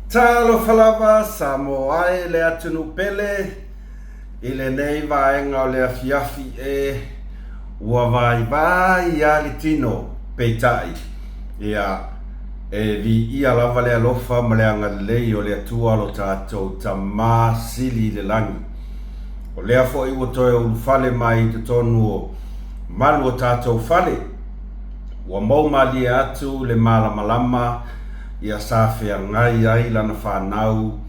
Talofa lava Samoa e le atunuu pele i lenei vaega o le afiafi e ua vaivai a le tino peitai ia e viia lava le alofa ma le agalelei o le Atua lo tatou Tama Sili i le lagi. O lea foi ua toe ulufale mai i totonu o malu o tatou fale, ua mou malie atu le malamalama ia sa feagai ai lana fanau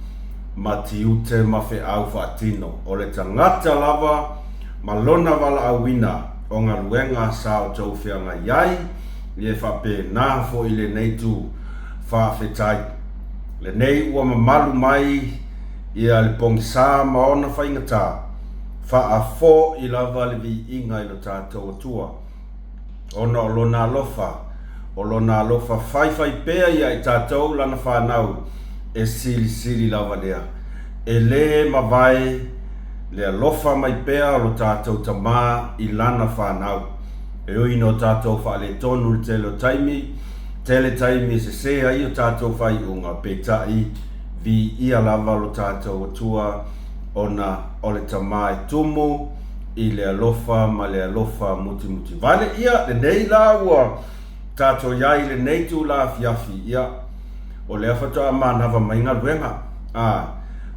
ma tiute ma feau faatino. O le tagata lava ma lona valaauina o galuega sa outou feagai ai, ia e faapena foi lenei itu. Faafetai. Lenei ua mamalu mai ia le pogisa ma ona faigata, faafo'i lava le viiga i lo tatou Atua. Ona o Lona alofa, o Lona alofa faifaipea ia i tatou Lana fanau, e silisili lava lea. E le mavae le alofa mai pea o lo tatou Tama i Lana fanau. E ui ina o tatou faaletonu i le tele o taimi, tele taimi e sese ai o tatou faaiuga, peitai, viia lava lo tatou Atua ona o le Tama e tumu i le alofa ma le alofa mutimuti vale. Ia, lenei la ua tatou i ai i lenei itula afiafi, ia, o lea faatoa manava mai galuega, a,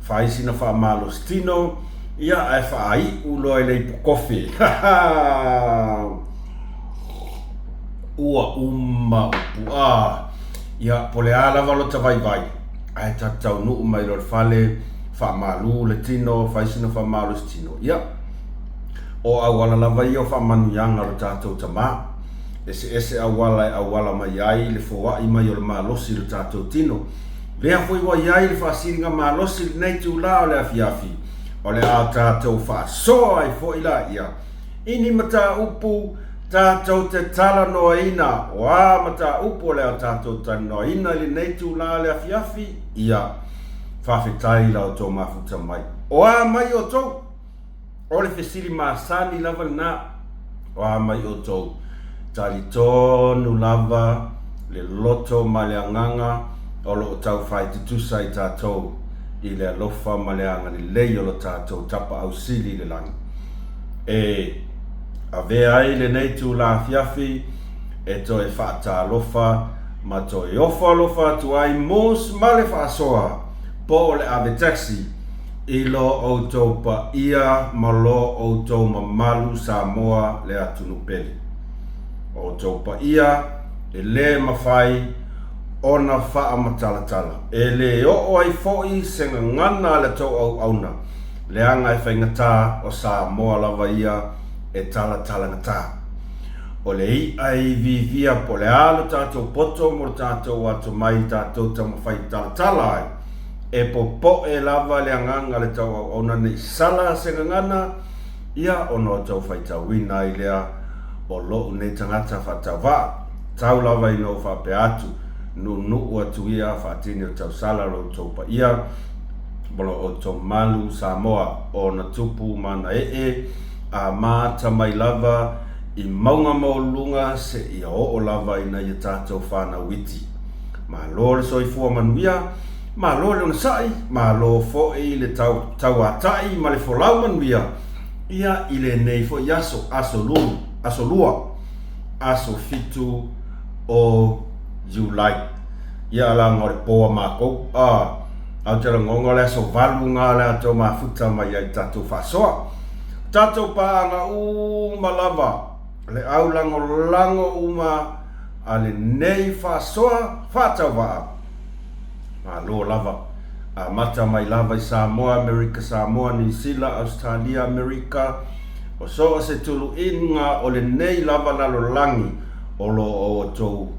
fai sina faamalosi tino, ia, ae faaiu loa i le ipu kofi. Ha ha! Ua uma upu, a, ia, po o le a lava lota vaivai, ae ta te taunuu mai loa i le fale, faamalu le tino, fai sina faamalosi tino, ia, o auala lava ia o faamanuiaga o le tatou Tama. Eseese auala e auala mai ai le foai mai o le malosi i le tatou tino. Lea foi ua i ai le faasiliga malosi i lenei itula o le afiafi, o le a tatou faasoa ai foi laia i ni mataupu tatou te talanoaina. O a mataupu o le a tatou talanoaina i lenei itula o le afiafi? Ia, faafetai i la outou mafuta mai. O a mai outou? O le fesili masani lava lena. O a mai outou? Talitonu lava le loto ma le agaga o lo o taufai tutusa i tatou i le alofa ma le agalelei o lo tatou Tapaau Sili i le lagi. E avea ai lenei itula afiafi e toe faatalofa ma toe ofo alofa atu ai Moose ma le faasoa po o le ave taxi i lo outou paia ma lo outou mamalu Samoa le atunuu pele. O outou paia e le mafai ona faamatalatala, e le oo ai foi se gagana a le tou auauna, leaga e faigata o Samoa lava ia e talatalagata. O le i'a e iviivia po o le a lo tatou poto mo lo tatou atomai tatou taumafai e talatala ai, E popoe lava le agaga le tauauauna nei sala se gagana, ia ona o tou faitauina ai lea o lou nei tagata faatauvaa. Tau lava ina ou faapea atu, nuunuu atu ia faatini o tausala lo outou paia ma lo outou malu Samoa, o ona tupu ma ana ee, a maata mai lava i mauga maualuluga seia oo lava ina ia tatou fanau iti. Malo le soifua manuia, malo le onosai, malo foi le tau, tauatai ma le folau manuia, ia i lenei foi aso, aso lulu, aso lua, aso fitu o Iulai. Ia leaga o le po a makou, a, a ou te lagona o le aso valu na o le a tou mafuta mai ai i tatou faasoa. Tatou paaga uma lava, le au lagolago uma a lenei faasoa faatauvaa. Malo lava. Amata mai lava i Samoa, Amerika Samoa, Niu Sila, Ausetalia, Amerika, o so o se tuluiga o lenei lava lalolagi o lo o outou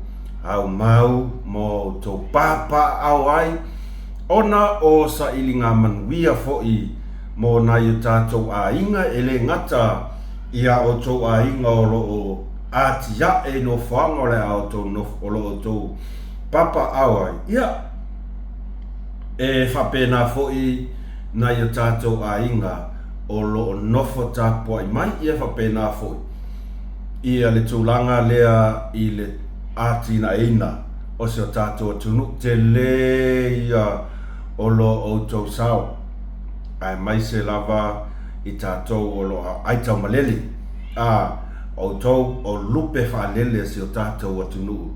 aumau ma outou papaaao ai ona o sailiga manuia foi mo nai o tatou aiga e le gata i a outou aiga o lo o atiae i nofoaga o le a outou nofo, o lo o outou papaaao ai, ia, e faapena foi nai o tatou aiga o lo o nofo tapuai mai, ia faapena foi ia le tulaga lea i le atinaeina o si o tatou atunuu. Tele ia. o lo outou sao, aemaise lava i tatou o lo o aitaumalele, a outou o lupe faalele a si o tatou atunuu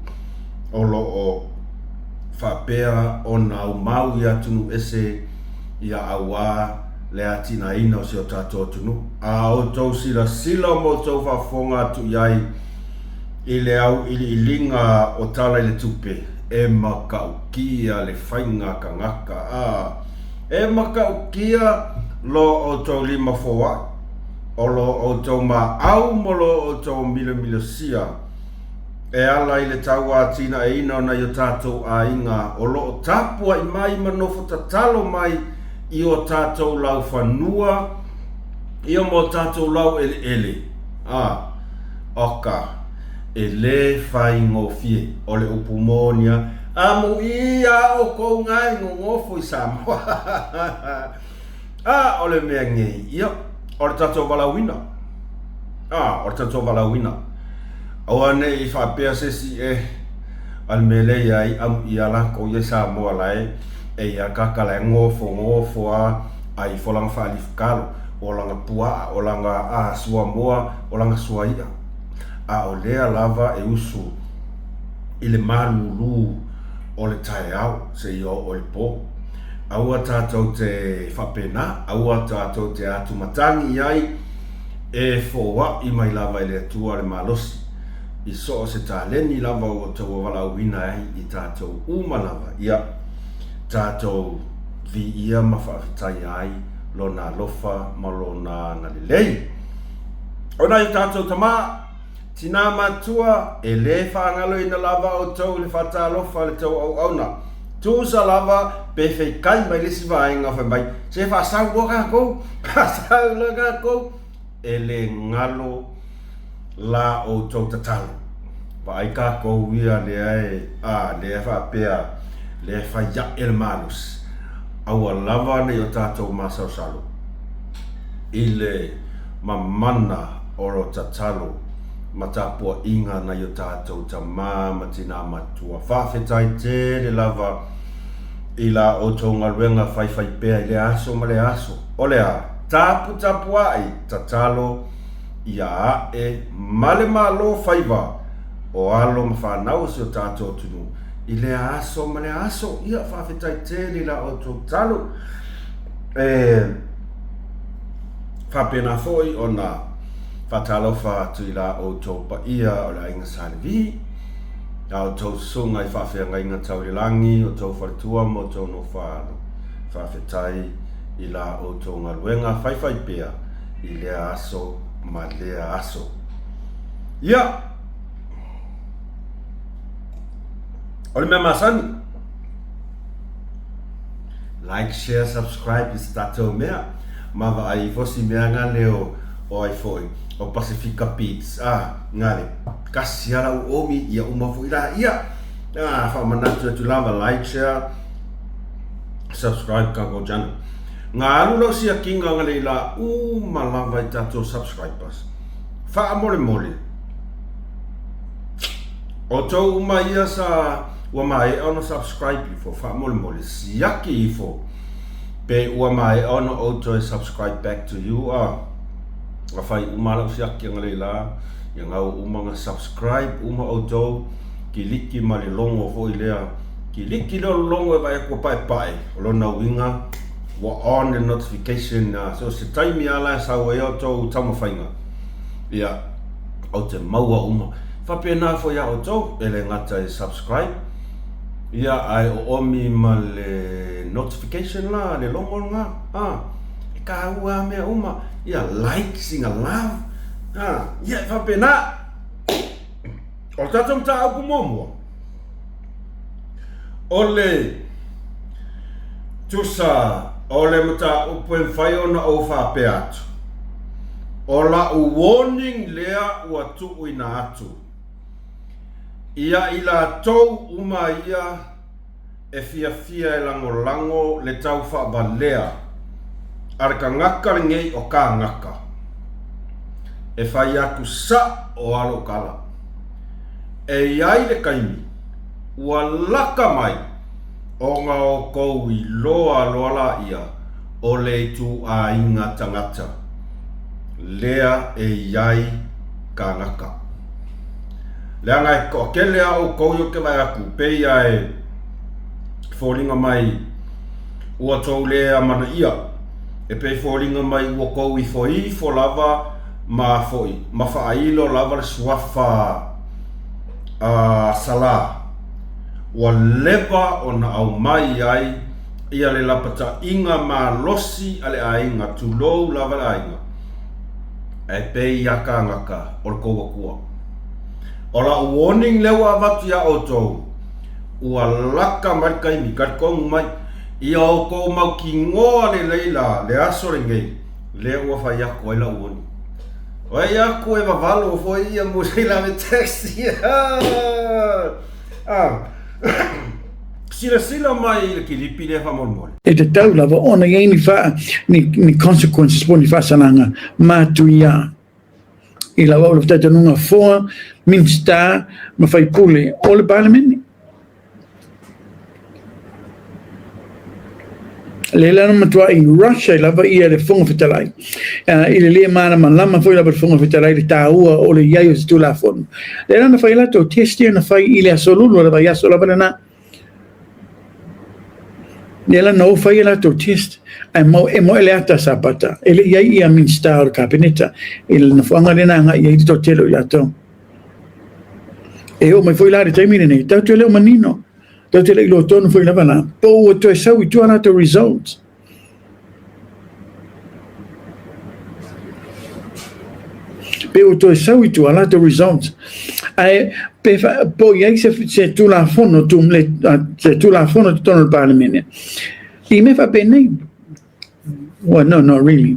o lo o faapea ona aumau i atunuu ese ia auā le atinaeina o si o tatou atunuu. A outou silasila ma outou faafofoga atu i ai i le auiliiliga o Tala i le Tupe, e matautia le faiga tagata, a e matautia lo outou lima foai, o lo outou maau ma lo outou milomilosia e ala i le tauatinaeina o nai o tatou aiga o lo o tapuai mai ma nofo tatalo mai i o tatou laufanua, ia ma o tatou laueleele, a, oka, e lē faigofie. O le upu moni a, amuia oukou gai gogofo i Samoa. A, o le mea nei, ia, o le tatou valaauina. A, o le tatou valaauina. Aua ne i faapea se isi, eh, a le mea lea ia ai amuia lakou ia i Samoa la e, e ia kaka la e gofogofo a, ai ifo lana faalifukalo, o lana puaa, o lana a, suamoa, o lana suai'a. A o lea lava e usu i le malūlū o le taeao seia oo i le pō. Aua tatou te faapena, aua tatou te atumatagi i ai, e foaʻi mai lava e le Atua le malosi i so o se taleni lava ua outou valaauina ai i tatou uma lava, ia tatou viia ma faafetaia ai Lona alofa ma Lona agalelei. O nai o tatou tama, Tinā matua, e lē faagaloina lava outou i le faatalofa a le tou auauna. Tusa lava pe feikai mai le isi vaega fai mai, se faasau loa kākou, faasau loa kākou, e lē galo la outou tatalo. Vaai kākou ia lea e, a, lea e faapea, lea e fai aʻe le malosi, aua lava ne i o tatou masalosalo i le mamana o lo tatalo ma tapuaiga nai o tatou tama ma tina matua. Faafetai tele lava i la outou galuega faifaipea i lea aso ma lea aso. O le a taputapuai tatalo ia ae ma le Malo faiva o alo ma fanau o si o tatou atunuu i lea aso ma lea aso. Ia faafetai tele i la outou tatalo. E. Faapena foi ona faatalofa atu i la outou paia o le Aiga Sa Levi, a outou susuga i faafeagaiga tau i le lagi, outou faletua ma outou nofo-a-alo. Faafetai i la outou galuega faifaipea i lea aso ma lea aso. Ia! O le mea masani, Like, share, subscribe i se tatou mea. Ma vaai ifo si mea nga leo o ai foi o Pasifika Beats a nga le kasi ala u omi ia uma foi la ia. A faamanatu atu lava like, share, subscribe ka ko channel. Nga alu lau siakinga nga le ila uma lava i tatou subscribers. Faamolemole. Outou uma ia sa ua maea ona subscribe ifo, faamolemole siaki ifo pe ua maea ona outou e subscribe back to you a a fai uma lau siaki anga leila ia ngau uma nga subscribe uma outou kiliki ma le logo foi lea kiliki lea o le logo e vaai atu ua paepae o lona uiga ua on le notification so se taimi a la e sau ai outou taumafaiga ia ou te maua uma. Faapena foi ia outou, e le gata e subscribe, ia ae oomi ma le notification la, le logo lena, a, e taua a mea uma, ia like sina love, a, ia e faapena. O le tatou mataupu muamua, o le tusa o le mataupu e mafai ona ou faapea atu, o la'u warning lea ua tuuina atu ia i latou uma ia e fiafia e lagolago le tau faavalea a le tagata lenei o kānaka e fai atu sa'o a lou tala. E i ai le taimi ua lata mai. Ona outou iloa loa laia o le ituaiga tagata lea e i ai kānaka. Leaga e toatele a outou ia ou te vaai atu, pei a e foliga mai ua tou le amanaia, e pei e foliga mai ua tou ifoifo lava ma foi ma faailo lava le suafa a Salā, ua leva ona aumai ai ia le lapataiga malosi a le aiga, tulou lava le aiga, ae pei ia kānaka o le tou Atua. O lau warning lea ua avatu iā outou, ua lata mai le taimi, talitonu mai, ia outou mautinoa lelei la le aso lenei, lea ua fai atu ai lau warning. Oi aku e vavalo foi ia mo sei lave taxi. Ah. Silasila mai i le kilipi lea faamolemole. E tatau lava ona i ai ni faa, ni, ni consequences po o ni faasalaga matuia i lau au le talitonuga foa Minisita ma faipule o le Palemene. Lea la na matuai rush ai lava ia le Fofoga Fetalai i le le malamalama foi lava le Fofoga Fetalai i le taua o le i ai o se Tulafono. Lea la na fai ai latou test ia na fai i le aso Lulu o le vaiaso lava lena. Lea la na o fai a latou test ae mau e moe le ata a Sapata e le i ai ia Minisita o le Kapeneta i le nofoaga lea na agai i ai le toatele o i latou. E oo mai foi la i le taimi lenei, tatou te le o manino, tatou te le i iloa tonu foi lava la, po ua toe sau i tua latou results. Pe ua toe sau i tua latou results. Ae pe fa, po i ai se, se tulafono, tu, le, se tulafono i totonu o le Palemene. I mea faapenei. Well, no, not really.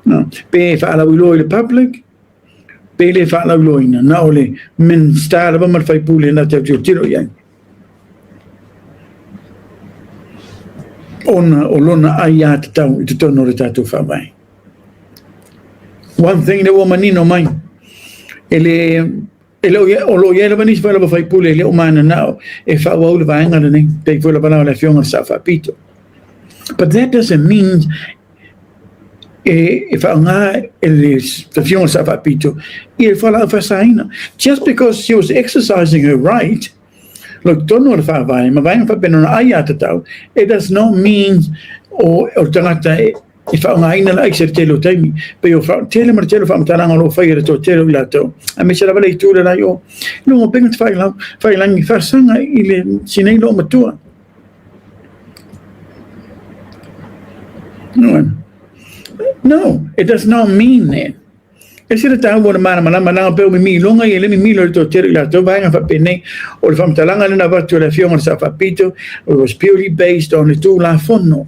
No. Pe faalauiloa i le public, pe le faalauiloaina, na o le Minisita lava ma le faipule na te tilotilo i ai. Ona o lona aiatatau i totonu o le tatou Faavae. One thing lea ua manino mai, e le, e le o, o lo o i ai lava nisi foi lava faipule e le o mananao e faaauau le vaega lenei, pei foi lava la o le afioga i le Sao Faapito. But that doesn't mean e faaaoga e le Afioga i le Sao Faapito ia le fualaau faasaina. Just because she was exercising her right, lo totonu o le faavae, ma vaega faapena ona aiatatau, it does not mean o, o le tagata e, e faaaogaina le aisa i le tele o taimi. Pei o fa, tele ma le tele o faamatalaga o lo o faia e le toatele o i latou. Aemaise lava le itu le la i o. Luga o pega te whailau, whailangi, whaasanga i le sinei loo matua. No, no, it does not mean that. E se le taua o le malamalama leaga pei o mimiloga ia e le mimilo i le toatele o i latou vaega faapenei o le faamatalaga lea na avatu e le Afioga i le Sao Faapito it was purely based on le Tulafono.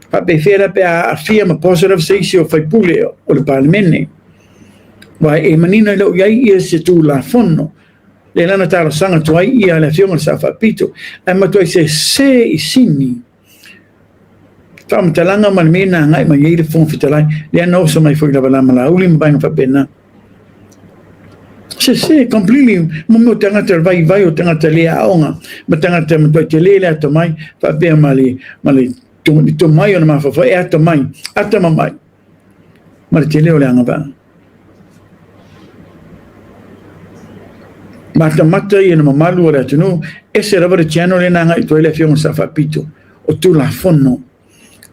Faapefea la pe a aafia ma positive se isi o faipule o le Palemene. Aua e manino e le o i ai ia se Tulafono lea la na talosaga atu ai ia le Afioga i le Sao Faapito, ae matuai sese i sini faamatalaga ma le mea na agai mai ai le Fofoga Fetalai, lea na oso mai foi lava la ma Laauli ma vaega faapena. Sese completely mo mea o tagata o le vaivai o tagata le aoga ma tagata matuai tele le atamai faapea ma le ma le tomai o le mafaufau e atamai, atamamai ma le tele o le agavaa. Matamata ia na mamalu o le atunuu, ese lava le channel lea na agai atu ai le Afioga i le Sao Faapito, o Tulafono.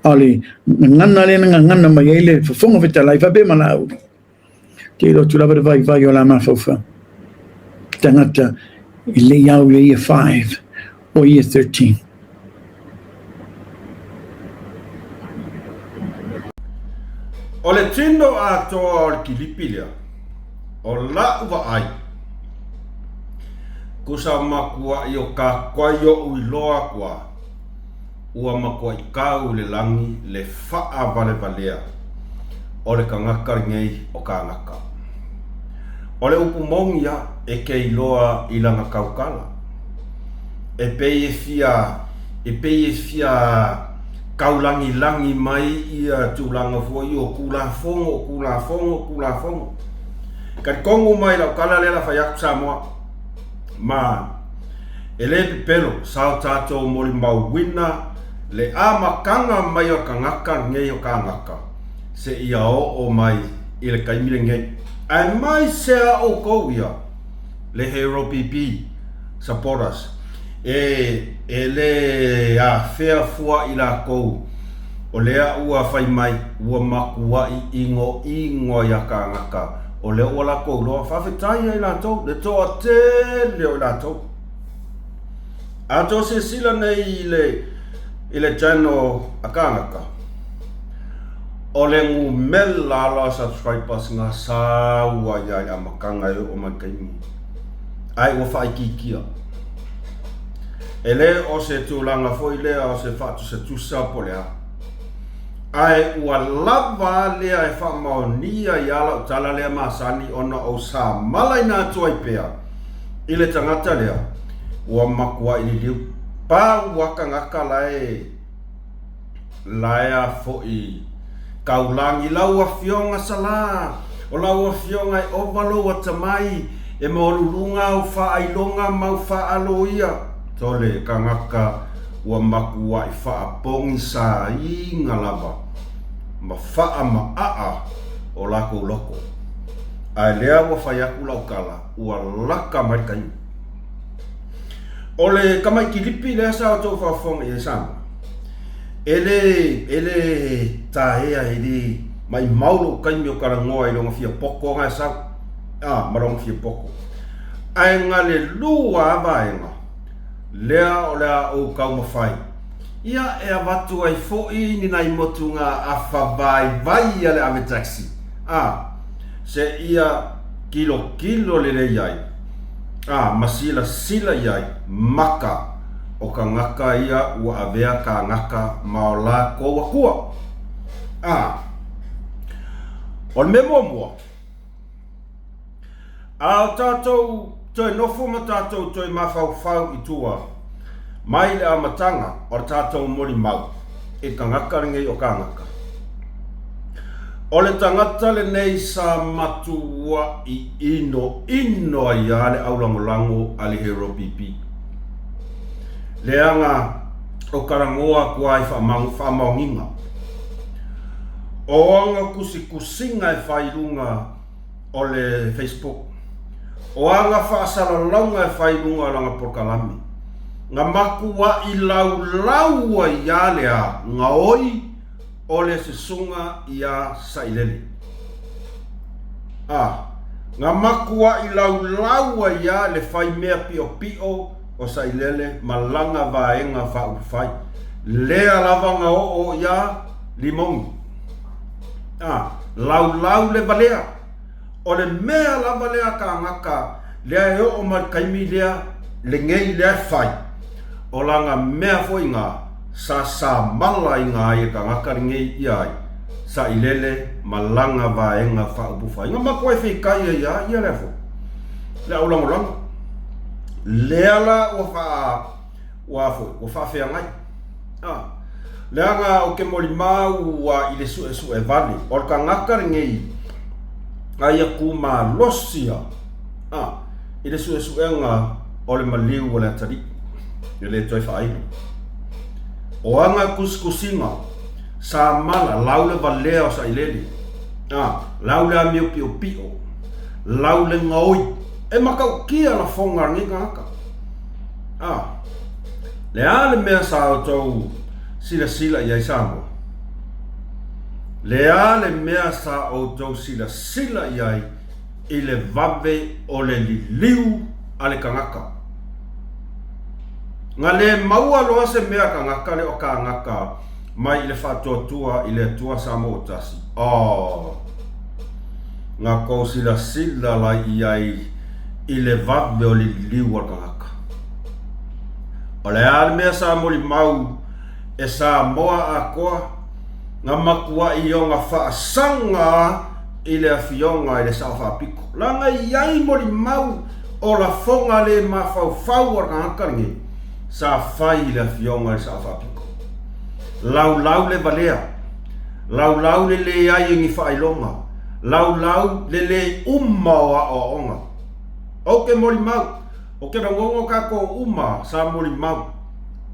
A o le gagana lea na gagana mai ai le Fofoga Fetalai faapea ma Laauli, te iloa atu lava le vaivai o la mafaufau. Tagata e le i au i le year 5 o year 13. O le tino atoa o le kilipi lea, o la'u vaai, kusa makuaʻi o kākoai oʻu iloa aku a, ua makuaʻi kau i le lagi le faawalevalea o le kangaka lenei o kānaka. O le upu moni a e ke iloa i lana kaukala, e pei e fia, e pei e fia taulagilagi mai ia tulaga foi o Tulafono, o Tulafono, o Talitonu mai lau tala lea la fai atu Samoa ma E le pepelo, sa o tatou molimauina le amataga mai o le tagata lenei o kānaka seia oo mai i le taimi lenei. Aemaise a outou ia le Hero PP supporters e e le afea fua i latou o lea ua fai mai ua matuai inoino ia kānaka o lea ua latou iloa. Faafetai ia i latou, le toatele o i latou. A outou silasila nei i le, i le channel a kānaka, o le numela ala o subscribers na sau ai lava i le amataga e oo mai i le taimi, ae ua faaitiitia. E le o se tulaga foi lea o se faatusatusa po o le a, ae ua lava a lea e faamaonia ai lava lau tala lea masani ona ou samalaina atu ai pea i le tagata lea ua matuai liliu. Pau a tagata la e la e a foi taulagi lau afioga Salā, o lau afioga e ova lou atamai, e maualuluga au faailoga ma au faaloia. Tole tagata ua matuai faapogisaina lava ma faamaaa o latou loto. Ae lea ua fai atu lau tala, ua lata mai le taimi. O le tamaitilipi lea sa outou faafofoga i ai Samoa, e le, e le taea, e le maimau lou taimi o talanoa i lona fia poto na e sau, a, ma lona fia poto. Ae na le lua a vaega, lea o le a ou taumafai, ia e avatu ai foi ni nai motuga afa vaivai a le ave taxi, a, seia tilotilo lelei ai, a ma silasila i ai maka o tagata ia ua avea kānaka ma o lakou akua. A o le mea muamua, a o tatou toe nofo ma tatou toe mafaufau i tua mai le amataga o le tatou molimau i le tagata lenei o kānaka. O le tagata lenei sa matuaʻi inoino ai lava le aulagolago a le Hero PP. Leaga o talanoa atu ai faamaoniga. O ana tusitusiga e fai i luga o le Facebook. O ana faasalalauga e fai i luga o lana polokalame. Na matuaʻi laulau ai lava le a gaoi o le susuga iā Sailele. A, na matuaʻi laulau ai lava le fai mea piʻopiʻo o Sailele ma lana vaega faaupufai, lea lava na oo iā Limogi. A, laulau le valea. O le mea lava lea a kānaka lea e oo mai le taimi lea lenei lea e fai, o lana mea foi na sa samala i na ai e tagata lenei ia ai sailele ma lana vaega faaupufai. Na matou ai feitai ai ia ia lea foi le aulagolago lea la ua faa ua foi ua faafeagai. A, leaga ou te molimau a i le suesue vale o le tagata lenei a ia tu malosi a, a, i le suesuega o le maliu o le atalii, e le toe faailo. O ana tusitusiga, sa mala, lau le valea o sailele, a, lau le amio piopio, lau le gaoi, e matautia lafoga a lenei tagata. A, le a le mea sa outou silasila i ai Samoa? Le a le mea sa outou silasila i ai i le vave o le liliu a le tagata? Na le maua loa se mea tagata le o kānaka mai i le faatuatua i le Atua Samoa ua tasi. Oh! Na kou silasila la i ai i le vave o le liliu a le tagata. O le a le mea sa molimau e Samoa atoa, na matuai ona faasaga i le Afioga i le Sao Faapito. Leaga e i ai molimau o lafoga le mafaufau a le tagata lenei sa fai i le Afioga i le Sao Faapito. Laulau le valea, laulau le leai o ni faailoga, laulau le le uma o aoaoga. Ou te molimau. O ke logogo kākou uma sa molimau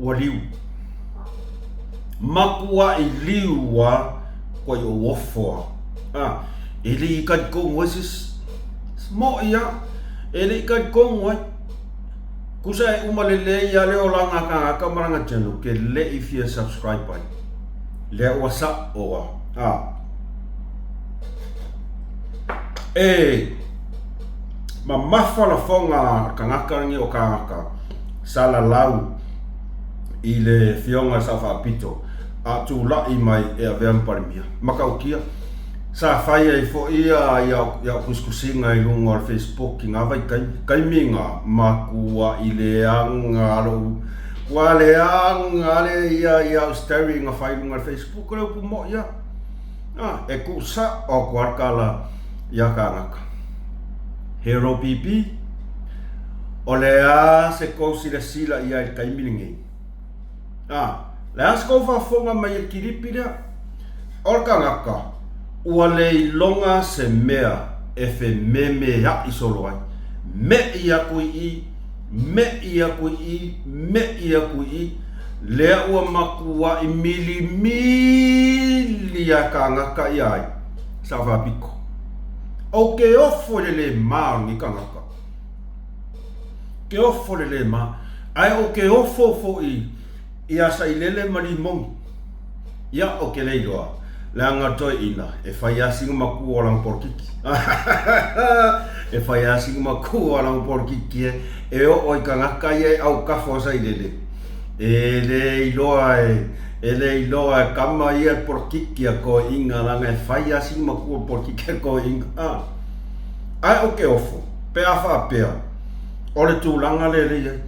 ua liu. Makuaʻi liu a koe i ou ofo a. A, e le i kalikongu ai se isi. Moʻi a, e le i kalikongu ai. Kusa e uma lelei a le olaga a kangaka ma lana channel ke le i fia subscribe ai. Lea ua saʻo a. A. E mamafa lafoga a kangaka lenei o kangaka sa lalau i le fioga i le Sao Faapito a tulaʻi mai e avea ma Palemia. Matautia, sa fai ai foi ia i au tusitusiga i luga o le Facebook i ngā vaitaimi, taimi ngā makuaʻi leaga lou, ua leaga le ia i au story na fai i luga o le Facebook, o le upu moʻi a. A, e kū saʻo aku a le kala iā kānaka. Hero PP, O le a se kou silasila i ai i le taimi lenei? A, le a se kou faafofoga mai i le kilipi lea? O le kanaka, ua le iloga se mea e fememeaʻi solo ai. Meʻi aku i i, meʻi aku i i, meʻi aku i i, lea ua makuaʻi milimili a kānaka iā ai, sa faapiko. ʻO ke ofo i le lē mā o lenei kanaka. Ke ofo le lē mā. Ae ʻo ke ofo foʻi iā Sailele ma Limoni. Ia, ʻo ke leiloa, leaga toeʻina, e fai a sina makua o lana polokiki. E fai a sina makua o lana polokiki e, e oʻo i kanaka ia e ʻaukafa o Sailele. E le iloa e, e le iloa e kama ia le polokiki a toeʻina leaga e fai a sina makua o polokiki a toeʻina. A, ae ʻo ke ofo, pe a faapea, o le tulaga lea le i ai.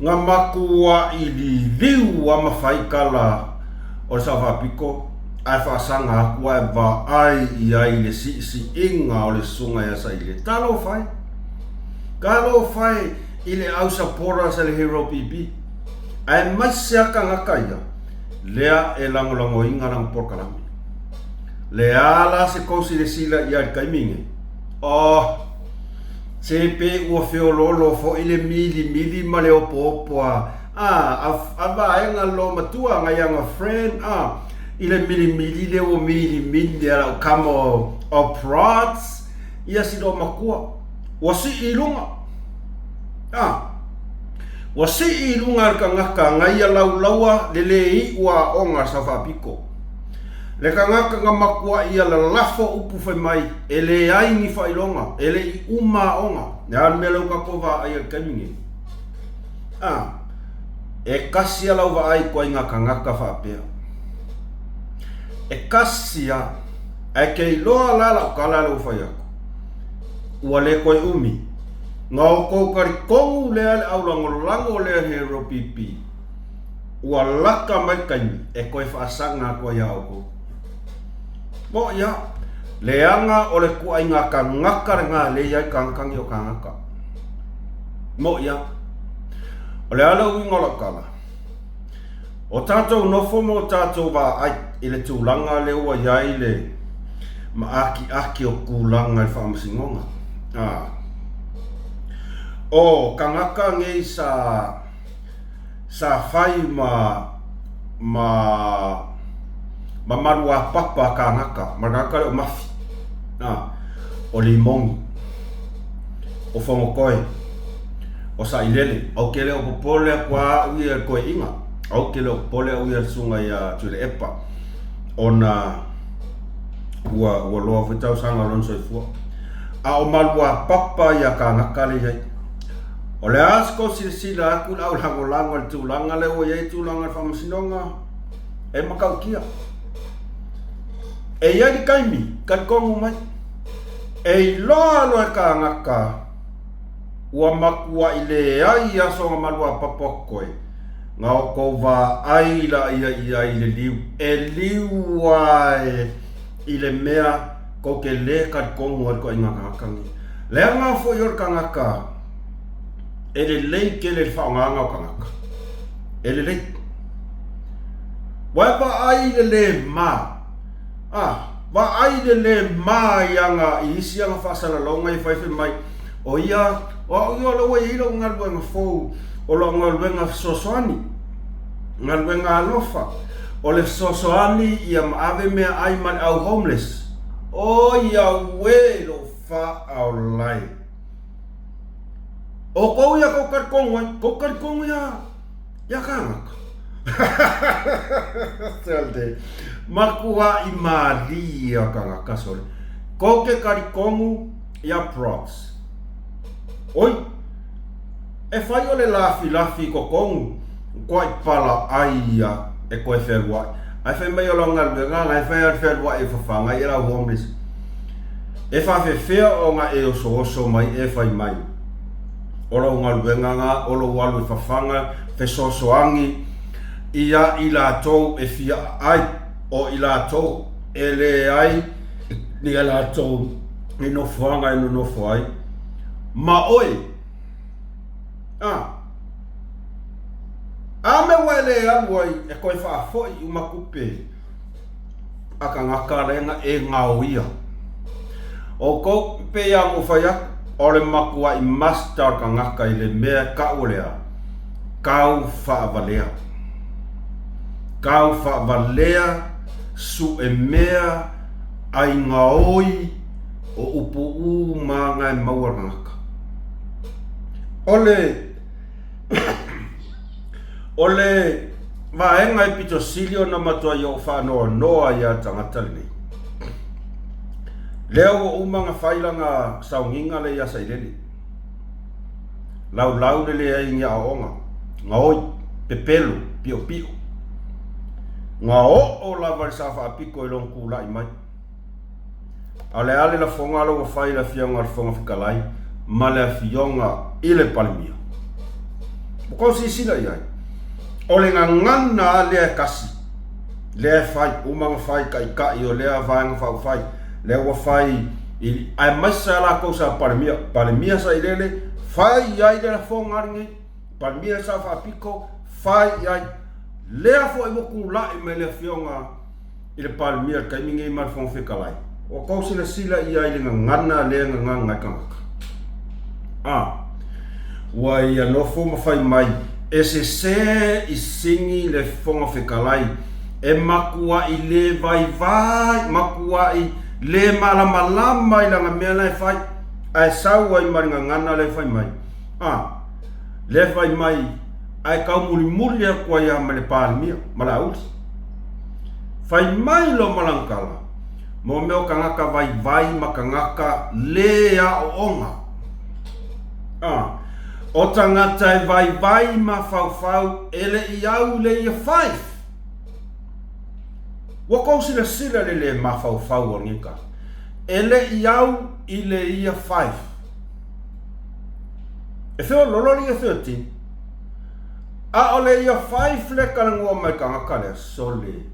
Nga makuaʻi liliu a mafaikala o le Sao Faapito ae faasaga aku ae vaai i ai i le siʻisiʻiga o le susuga ia Saile. Talofa e! Talofa e i le au supporters a le Hero BB. Aemaise a kangaka ia, lea e lagolagoina lana polokalame. Le a la se kou silasila i ai i le taimi nei? Oh! Se pe ua feoloolo foi le milimili ma le opoopo a, a, a, a vaega lo matua ngai anga friend, a, i le milimili le ua milimili a lau kama o, o prods, ia si lo makua. Ua sii i luga. A, ua sii i luga le kangaka ngai ia laulaua le le iʻu aoga sa faapiko. Le kangaka nga makua ia lalafo upu fai mai, e leai ni faailoga, e le i uma aoga. Le a le mea lea ua tatou vaai ai i le taimi nei? A, e kasi a lau vaai koa i nga kangaka faapea. E kasi a, ae ke iloa la lau tala lea ua fai atu, ua le toe umi, nga outou talitonu lea le aulagolago lea he ropp, Ua laka mai taimi e toe faasaga atu ai iā outou. Moʻi a, leaga o le tuaiga kanaka lena e lei ai kagakagi o kānaka. Moʻi a, o le a le uiga o lau tala? O tātou nofo ma o tātou vaai i le tulaga lea ua i ai le maʻakiʻaki o tulaga i le faamasinoga. A, o kangaka nei sa Sa fai ma ma ma maluapapa kānaka, ma kānaka lea o Mafi, a, o Limoni, o Fonotoe, o Saʻilele, au ke leo popole aku a aʻu ia i le toeʻina, au ke leo popole aʻu ia i le susuga iā Tuilaepa, ona ua, ua loa foi tausaga o lona soifua. A o maluapapa ia kānaka lea i ai. O le a se kou silasila atu i le aulagolago i le tulaga lea ua i ai tulaga o le faamasinoga e matautia. E i ai le taimi, talitonu mai, e iloa loa e kānaka ua matuaʻi leai aso na maluapapa o koe, na outou vaai laia i ai i le liu, e liu ae i le mea kou te lē talitonu ai le toaiga tagata nei. Leaga foi o le tagata e lelei tele i le faaaogaina o tagata. E lelei. Ua e vaai i le lē ma, a, vaai i le lē ma i ana, i isi ana faasalalauga ia fai fai mai, o ia, O au ia o lea ua i ai lau galuega fou, o lau galuega fesoasoani, galuega alofa, o le fesoasoani ia ma ave meaai ma le au homeless. Oi auē lou faaola e! O kou ia kou talitonu ai, kou talitonu ia ia kānaka. Sole, makuaʻi mālie o kānaka sole. Kou ke talitonu ia props. Oi, e fai o le lafilafi i totonu, kuaʻi pala ʻai ia e koe fealuaʻi. Ae fai mai o lau galuega na e fai a le fealuaʻi e fafaga ai e lau homeless. E faafefea ona e osooso mai e fai mai o lau galuega na o lou alu e fafaga fesoasoani ia i latou e fia aai o i latou e leai ni a latou ni nofoaga e nonofo ai ma oe. A. A mea ua e le alu ai e toe faafoi uma tupe a tagata lea e gaoia. Outou, e pei lava ona ou fai atu, o le matuai master o le tagata i le mea e tau o le a? Tau faavalea. Tau faavalea, sue mea, ai gaoi, o upu uma na e maua e le tagata. O le O le vaega e pito sili ona matuai ou faanoanoa ia le tagata lenei, lea ua uma ona fai lana sauniga lea ia Sailele, laulau le leai ni aoaoga, gaoi, pepelo, piopio. Na oo lava i le Sao Faapito i lona tulai mai. A o le a le lafoga la ua fai i le Afioga i le Fofoga Fetalai ma le Afioga i le Palemia? Ua tou silasila i ai, o le gagana lava lea e tasi, lea e fai, uma ona fai taitai o lea Vaega Faaupufai, lea ua fai i, aemaise lava latou sa Palemia, Palemia Sailele, fai i ai le lafoga lenei, Palemia Sao Faapito, fai i ai. Lea foi ua tulai mai le Afioga i le Palemia i le taimi nei ma le Fofoga Fetalai, ua tou silasila i ai i le gagana lea e gagana ai tagata. A, ua ia nofo ma fai mai, e sese i sini le Fofoga Fetalai, e matuai le vaivai, matuai le malamalama i lana mea la e fai, ae sau ai ma le gagana lea e fai mai. A, lea e fai mai, ae taumulimuli atu ai lava ma le Palemia ma Laauli. Fai mai lo Malangkala, mo mea o tagata vaivai ma tagata le aooga. A, o tagata e vaivai mafaufau e le i au i le Year Five. Ua kou silasila i le le mafaufau o lenei tagata. E le i au i le Year Five. E feololo le Year 13. A o le Year Five le talanoa mai tagata lea, sole.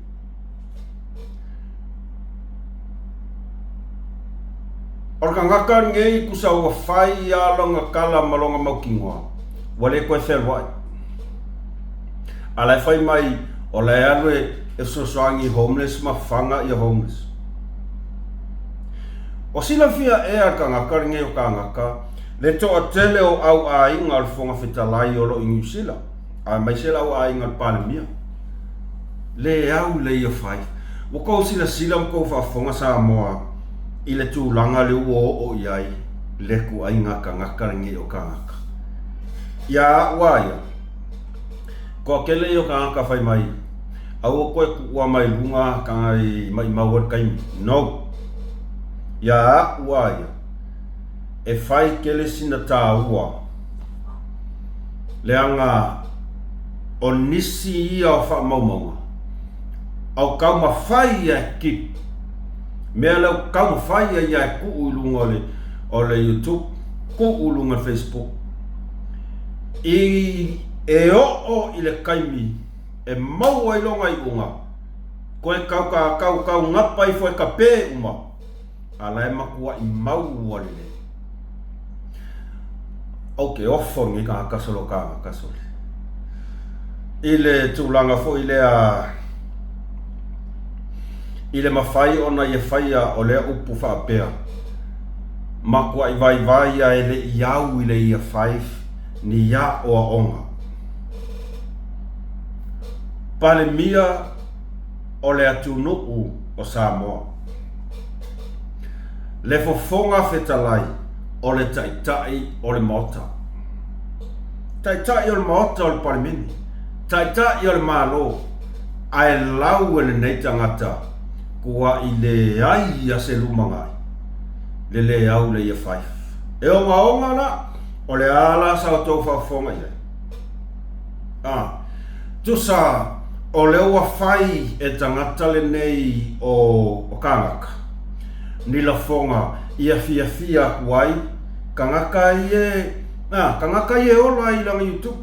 O le tagata lenei tusa ua fai lava lona tala ma lona mautinoa, ua le toe fealuai. A la e fai mai o la e alu e fesoasoani i homeless ma faga ia homeless. O silafia ea e le tagata lenei o kānaka le toatele o au aiga o le Fofoga Fetalai o lo o i Niu Sila, aemaise le au aiga o le Palemia. Le au le ia fai. Ua tou silasila ma tou faafofoga Samoa i le tulaga lea ua oo i ai le ituaiga tagata lenei o kānaka. Ia au a ia, toatele ia o tagata fai mai, aua koe tuua mai luga taga i maimau ai le taimi. No. Ia au a ia, e fai tele sina taua leaga o nisi ia o faamaumauga au taumafai ia e keep mea lea u taumafai ia ia e tuu i luga o le o le youtube tuu i luga o le facebook i e oo i le taimi e maua ai lona iuga koe kau ka kau kau gapa ifo e ka pe uma A la e matuaʻi mau lelei. Ou ke ofo lenei tagata solo kānaka sole. I le tulaga foi lea i le mafai ona ia faia o lea upu faapea. Makuaʻi vaivai a e le i au i le Year Five ni aʻoaʻoga. Palemia o le atunuʻu o Samoa. Le Fofoga Fetalai o le Taitai o le Maota. Taitai o le Maota o le Palemene, Taitai o le Malo, ae lau e lenei tagata kuaʻi leai a se lumanai, le le au le Year Five. E ogaoga la, o le a la sa outou faafofoga i ai? A, tusa o lea ua fai e tagata lenei o, o kānaka, ni lafoga ia fiafia aku ai kagaka ai e, a, kagaka ai e ola ai i lana YouTube.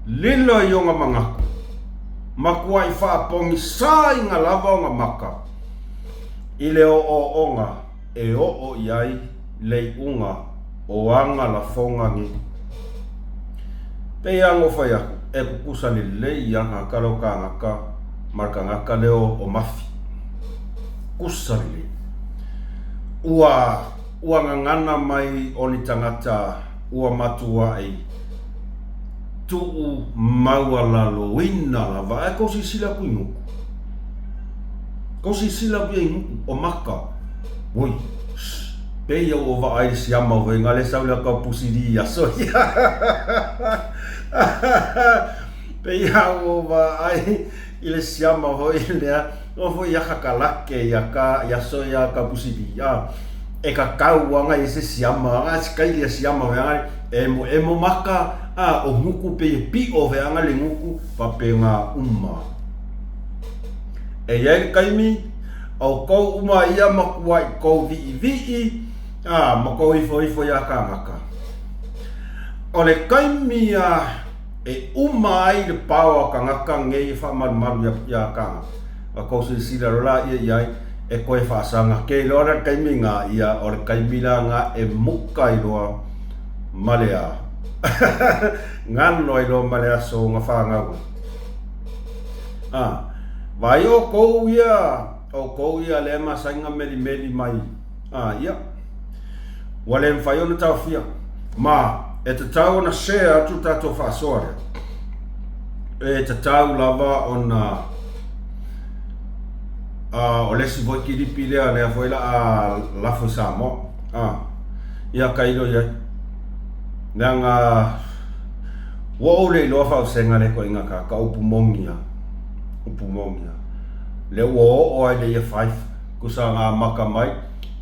Lilo i ona manatu, matuai faapogisaina lava ona maka i le ooooga e oo i ai le iuga o ana lafoga nei. Pei lava ona ou fai atu, e tutusa lelei lava tagata lea o kānaka ma le tagata lea o Mafi. Tutusa lelei. Ua, ua gagana mai o ni tagata ua matuai tuu maualaloina lava. Ae tou silasila atu i gutu. Tou silasila atu ia i gutu, o maka. Oi, shh, pei ia ua vaai le siama o vega le sau le aka pusi li aso ia. Pei ia ua vaai i le siama foi lea, o foi ia kakalake ia ka ia so ia ka pusi li. Ah, e ka kau anga i se siama, a se kai ia siama vea e mo e mo maka, a o nguku pe e pi'o vea le nguku pa pe ngā uma. E iai le kaimi, ʻoukou uma ia makua i kou viʻiviʻi, a ma kou ifoifo iā kānaka. ʻO le kaimi ia e uma ai le pao a kanaka nei e faamalumalu iā, iā kānaka. A kou silasila loa la ia i ai, e koe faasaga ke loa la le kaimi ngā ia, o le kaimi la ngā e muka ai loa ma le a. Ngano ai loa ma le aso o nga whāngau ai. A, vai ʻoukou ia, ʻoukou ia lea masaina melimeli mai, a, ia, ua le mafai ona taofia, ma e tatau ona share atu le tatou faasoa lea. E tatau lava ona a, o le isi foi kilipi lea, lea foi la a lafo i Samoa. A, ia tailo i ai. Leaga, Ua ou le iloa faaosega le koiga ka ka upu moni a, upu moni a. Lea ua oo ai le Year 5, kusa nga amata mai,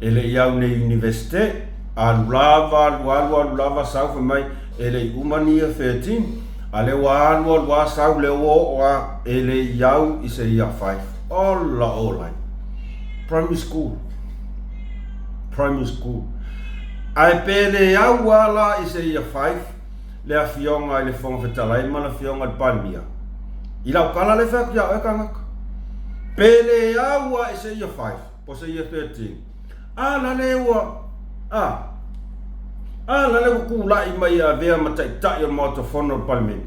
e le i au nei Universite, alu lava, alu alu alu lava sau fai mai, e le i uma ni Year 13, a lea ua alu alu a sau lea ua oo a, e le i au i se Year 5. Ola ola ai. Primary school. Primary school. Ae pe le au a la i se Year 5, le Afioga i le Fofoga Fetalai ma le Afioga i le Palemia, i lau tala lea e fai atu ia oe kagaka, pe le au a i se Year 5 po se Year 13, a la le ua, a, a la le ua tulai mai e avea ma Taitai o le Maota Fono o le Palemene,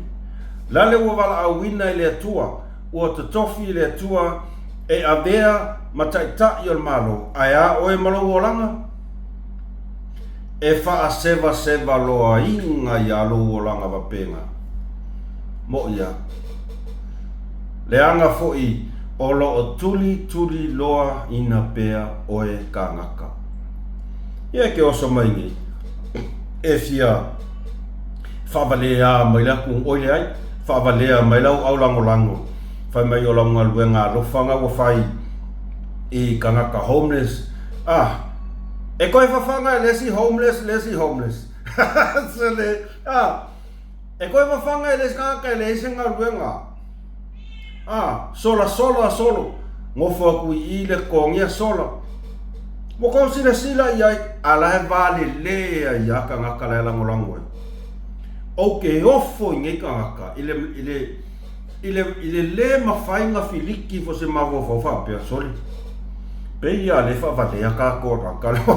la le ua valaauina e le Atua, ua totofi e le Atua e avea ma Taitai o le Malo, ae a oe ma lou olaga? E faasevaseva loaina iā lou olaga vapenga. Moʻi a. Leaga foʻi o loo tulituli loa ina pea oe kagaka. Ia e ke oso mai nei, e fia faavaleā mai le atu oi leai, faavalea mai lau aulagolago, fai mai o lau galuega alofa nga ua fai i kagaka homeless, ah, E koe fafaga e le isi homeless le isi homeless. Sele, ah, e koe fafaga e le isi tagata e leai se galuega. Ah, sola sola solo, nofo atu i i le totogia sola. Ua kou silasila i ai, a la e valelē ai lava tagata la e lagolago ai. Ou te ofo i nei tagata i le, i le, I le, i le lē mafai na filiki fo se mafaufau faapea, sole, pei a le faavalea kākou a kaka lo.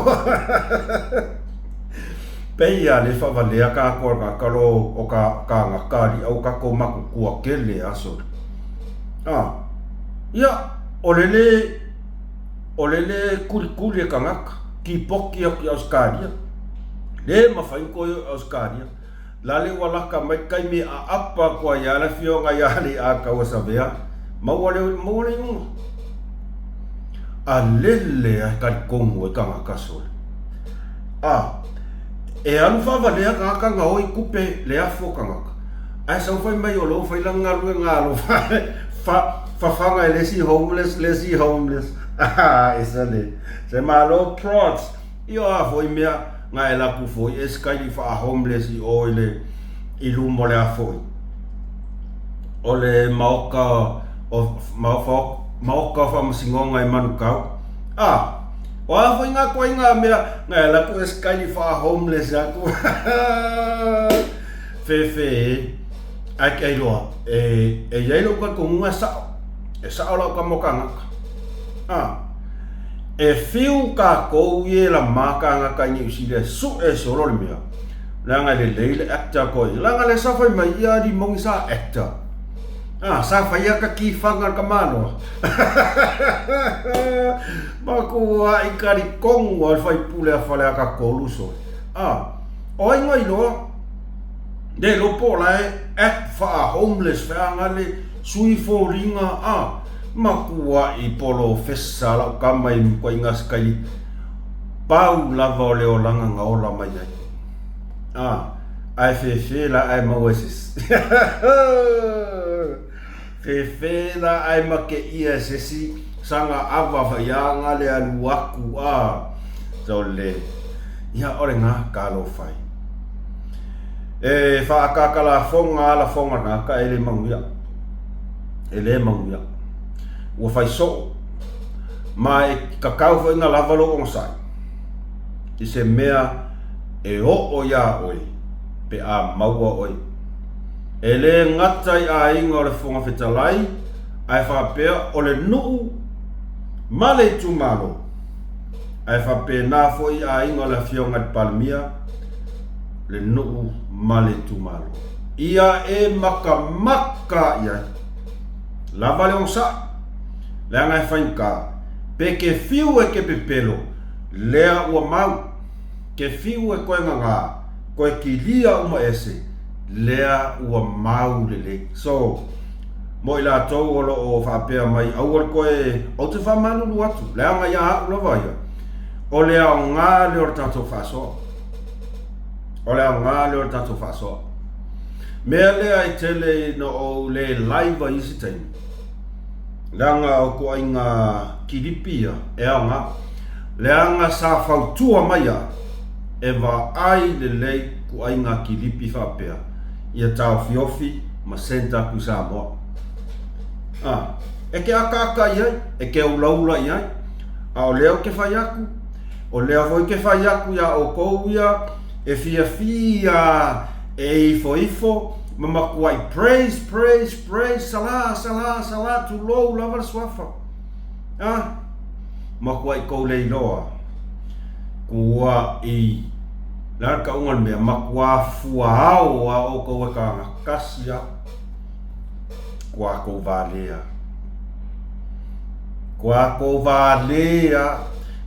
Pei a le faavalea kākou a kaka lo o ka, kānaka aliʻa ua kākou makukua kele a sole. A, ia, o le lē, o le lē kulikuli e kagaka. Kipoki atu i Ausetalia. Le mafai ona toe o i Ausetalia. Lale ua laka mai le taimi e aapa atu ai lava le afioga ia Alei-a-Taua Savea, maua le, maua le iuga. A lele a e talitonu ai tagata sole. A, e alu faavalea tagata gaoi tupe le afu o tagata, ae sau fai mai o loo fai lana galuega alofa fa, fafaga e le isi homeless le isi homeless. Esa le, se malo prods. Ia o a foi mea na e laku foi e sky faa homeless i o i le i luma o le a foi o le maoka o maoka o faamasinoga i Manukau. A, o a foi ngā koinga mea na e laku e sky faa homeless aku. Fefe e, ae ke ailoa, e, e iai lou talitonuga e sao. E sao lau tama o kānaka. A, e fiu kākou i e lama kānaka i Niu Sila e suʻe solo le mea, leaga e lelei le actor koe. Leaga le sa fai mai ia alii moni sa actor. A, sa fai a ka kifaga le tamaloa. Makuaʻi kalikonu a le faipule a Faleata 3 sole. A, o ai nga iloa? Le iloa po o la e act faa-homeless feaga le sui foliga a makuaʻi polofesa lau tama i mukuaiga sikaili pau lava o le olaga na ola mai ai. A, ae fefe la ae maua e se isi. Fefe la ae make ia e se isi saga ava faiaga le alu aku a so le ia o le ga talofa e. E faakaka lafoga a lafoga na ka e le manuia. E le manuia. Ua fai soo. Ma e kakau foi na lava lou onosai. I se mea e oo iā oe pe a maua oe. E le gata i aiga o le Fofoga Fetalai, ae faapea o le nuu ma le itumalo, ae faapena foi i aiga o le Afioga i le Palemia, le nuu ma le itumalo. Ia e makamaka i ai. Lava le onosai, leaga e faigata, pe ke fiu e ke pepelo, lea ua mau, ke fiu e koe gagā, koe kilia uma ese, lea ua mau lelei. So, mo i latou o lo o faapea mai aua le koe, ou te faamalulu atu, leaga ia au lava ia, o le aoga lea o le tatou faasoa. O le aoga lea o le tatou faasoa. Mea lea e tele ina ou le live ai isi taimi, leaga o ituaiga kilipi ia e aoga. Leaga sa fautua mai au, e vaai lelei ituaiga kilipi faapea ia taofiofi ma sent atu i Samoa. A, e ke akaaka i ai, e ke ulaula i ai, a o lea ou te fai atu, o lea foi ke fai atu iā ʻoukou ia e fiafia e ifoifo ma matuai praise, praise, praise, salā, salā, salā, tulou lava le suafa. A, matuai kou le iloa, kuaʻi, le a le kauga o le mea, makuā fuaao a ʻoukou e kānaka, kasi a, kua kou valea. Kua kou valea,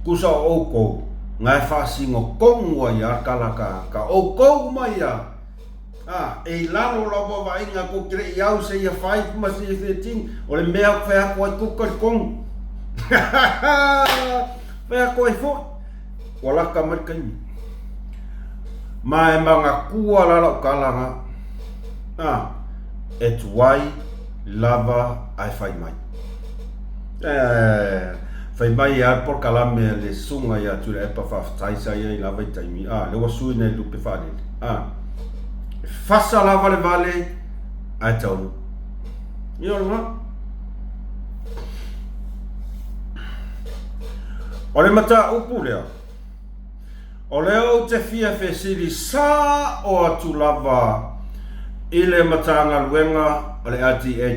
kusa o ʻoukou, nga e faasino tonu ai a kala ka, ka ʻoukou uma ia, a, e i lalo o lau vaavaaiga kou te leʻi au seia 5 ma seia 13, o le mea ou te fai atu ai kou talitonu. Fai atu ai foi, ua laka mai le taimi. Ma e manatua la lau tala na, a, e tuai lava ae fai mai. Eh, fai mai e a le polokalame a le susuga ia Tuilaepa faafetai sa i ai lava i taimi, a, lea ua sui nei lupe faalele, a, e fasa lava le vale ae taunuu. Ia o lena. O le mataupu lea, O lea ou te fia fesili sa'o atu lava i le Matagaluega o le LTA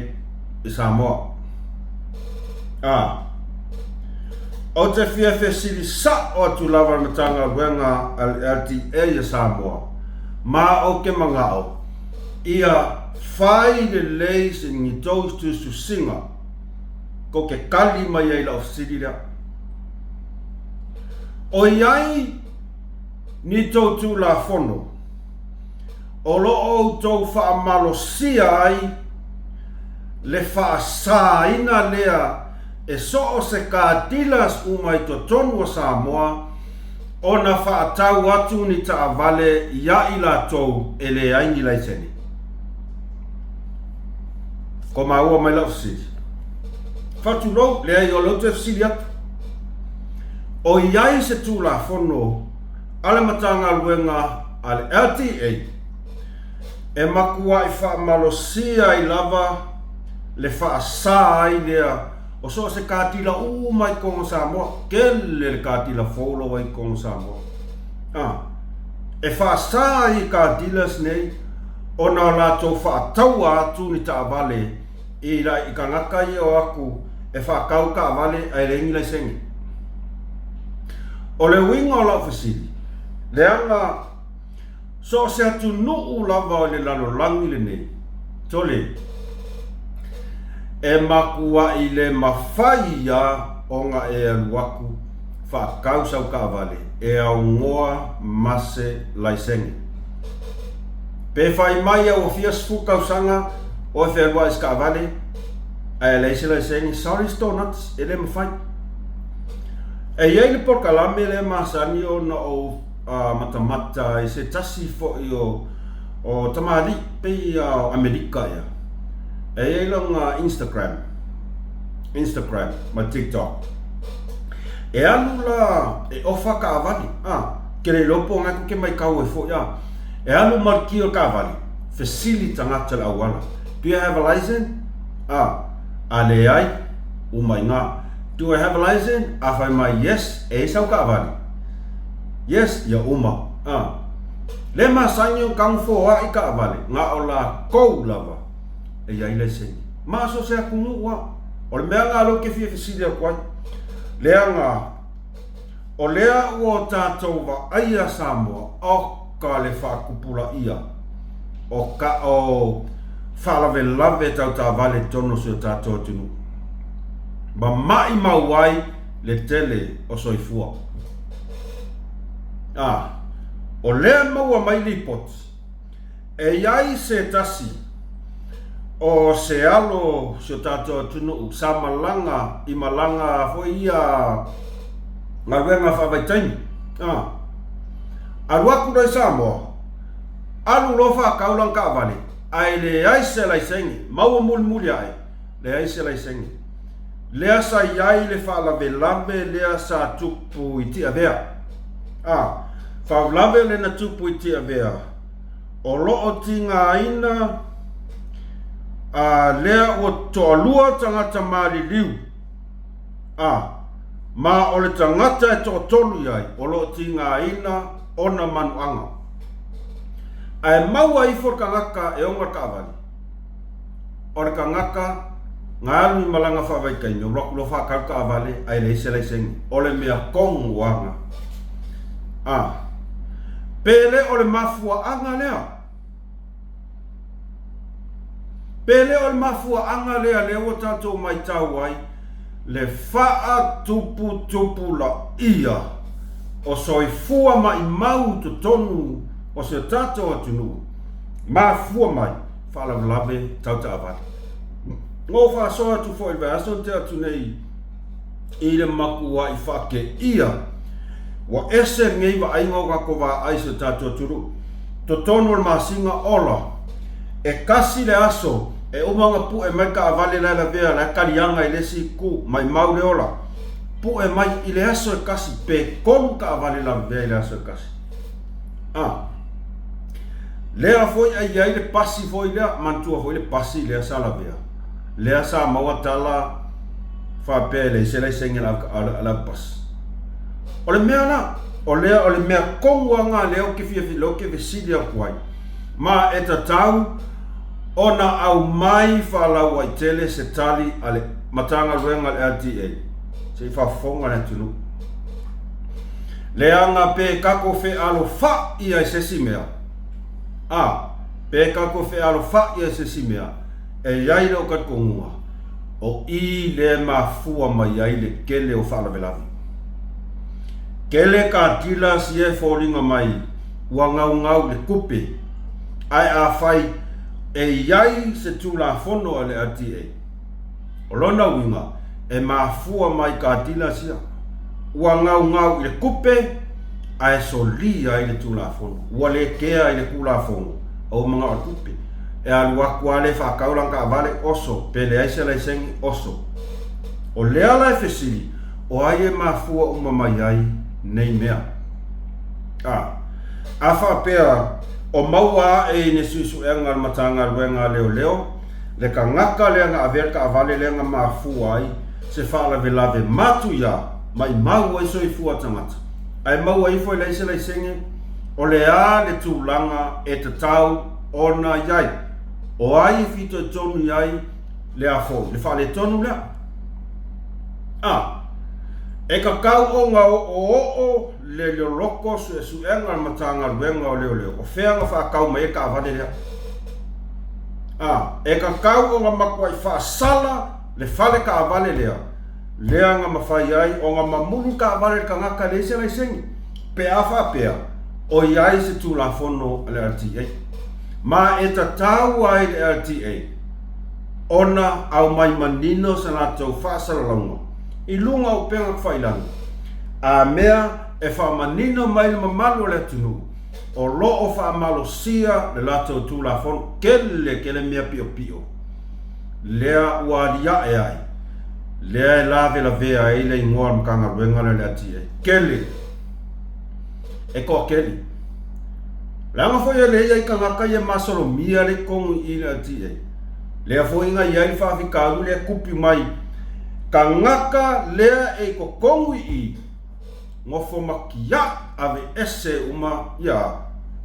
i Samoa. A. Ou te fia fesili sa'o atu lava i le Matagaluega a le LTA i Samoa, ma ou te mana'o ia fai lelei se ni tou tusitusiga kou te tali mai ai i la'u fesili lea. ʻOiai ni tou Tulafono o lo o outou faamalosia ai le faasāina lea e so o se car dealers uma i totonu o Samoa ona faatau atu ni taavale iā i latou e leai ni laisene. Kua maua mai lau fesili. Faatulou, leai o lea ou te fesili atu. O i ai se Tulafono a le Matagaluega a le LTA e matuai faamalosia ai lava le faasa ai lea o so o se katila uma i totonu o Samoa, tele le katila fou la ua i totonu o Samoa, a, e faasa ai i car dealers nei ona o latou faataua atu ni taavale i i tagata ia o atu e faatau taavale ae leai ni laisene. O le uiga o lau fesili, leaga So o se atunuu lava o le lalolagi lenei, tole, e matuai le mafai ia ona e alu atu faatau sau taavale e aunoa ma se laisene. Pe fai mai ia ua fia sefulu tausaga oe fealuai i se taavale ae leai se laisene, sorry donuts, e le mafai. E i ai le polokalame lea e masani ona ou matamata i se tasi foi o o tamalii pei o Amerika ea. E i ai lona Instagram, Instagram ma TikTok. E alu la e ofa kaavale, a, ke le iloa po o na ke maitau ai foi, a. E alu ma le ki o le kaavale, fesili tagata i le auala, Do you have a license? A, a leai, uma i na. Do I have a license? A fai mai, yes, e i ai sau kaavale. Yes, ia uma. A. Le masani o kang foaʻi kaʻawale, na o lakou lava e iai laisene. Ma so se atunuu a. O le mea la lea ou te fia fesili atu ai, leaga o lea ua o tatou vaaia Samoa, oka le faatupulaia o ka o faalavelave tau taavale i totonu o si o tatou atunuu. Ma maʻimau ai le tele o soifua. A, o lea maua mai lipoti, e i ai se tasi o se alo si o tatou atunuu sa malaga i malaga foi ia galuega faavaitaimi. A, alu atu loa i Samoa, alu loa faatau lana taavale, ae leai se laisene, maua mulimuli ae, Leai se laisene. Lea sa i ai le faalavelave lea sa tupu i Tiavea. A, faulave lena tupu i Tiavea, o lo o tigaina a lea ua toalua tagata maliliu, a, ma o le tagata e toatolu i ai o lo o tigaina ona manuaga. Ae maua ifo le tagata e ona le taavale. O le tagata na alu i malaga faavaitaimi, o lotu loa faatau taavale ae leai se laisene. O le mea tonu aga. A. Pe le o le mafuaaga lea? Pe le o le mafuaaga lea lea ua tatou maitau ai le faatuputupulaia o soifua maimau i totonu o si o tatou atunuu, mafua mai faalavelave tau taavale. Na ou faasoa atu foi i le vaiaso na tea atu nei i le matuai faateia ua ese lenei vaaiga o tatou vaai i si o tatou atunuu. Totonu o le masina ola, e tasi le aso e uma ona pue mai le taavale la e lavea la e taliaga i le isi itu, maimau le ola. Pue mai i le aso e tasi pe tolu taavale lavevea i le aso e tasi. A. Lea foi a i ai le pasi foi lea, manatua foi le pasi lea sa lavea, lea sa maua tala faapea e leai se laisene a le avepasi. O le mea la, o lea o le mea tonu lava lena lea ou te fia, lea ou te fesili atu ai, ma e tatau ona aumai faalauaitele se tali a le Matagaluega a le LTA, se i faafofoga le atunuu. Leaga pe tatou fealofaʻi ai se isi mea, a, pe tatou fealofaʻi ai se isi mea, e i ai lou talitonuga, o i lea e mafua mai ai le tele o faalavelave. Kele katila sia e foliga mai ua gaugau i le tupe, ae afai e i ai se Tulafono a le LTA, o lona uiga e mafua mai katila sia ua gaugau i le tupe ae solia ai le Tulafono. Ua le kea i le Tulafono a ua manao i le tupe. E alu atu lava le faatau lana taavale, oso, pe leai se laisene, oso. O lea la e fesili, o ai e mafua uma mai ai nei mea? A. A faapea o maua ae i ni suesuega a le Matagaluega a Leoleo le tagata lea na avea le taavale lea na mafua ai se faalavelave matuia maimau ai soifua tagata, ae maua ifo e leai se laisene, o le a le tulaga e tatau ona i ai? O ai e fitoitonu i ai lea foi, le faaletonu lea? A. E tatau ona oooo le loloko suesuega a le Matagaluega o Leoleo o fea na faatau mai ai le taavale lea. A. E tatau ona matuai faasala le fale taavale lea, lea na mafai ai ona mamulu le taavale i le tagata e leai se laisene, pe a faapea o i ai se Tulafono a le LTA. Ma e tatau ai le LTA ona aumai manino sa latou faasalalauga i luga o upega tafailagi, a mea e faamanino mai le mamalu o le atunuu o lo o faamalosia le latou Tulafono tele tele mea piopio lea ua aliae ai, lea e lavelavea ai le igoa o le Matagaluega lea o le LTA. Tele. E toatele. Leaga foi e leai ai tagata ia e masalomia le totonu i i le LTA. Lea foi na i ai le faafitauli lea e tupu mai tagata lea e i totonu i i, nofo matia aveese uma ia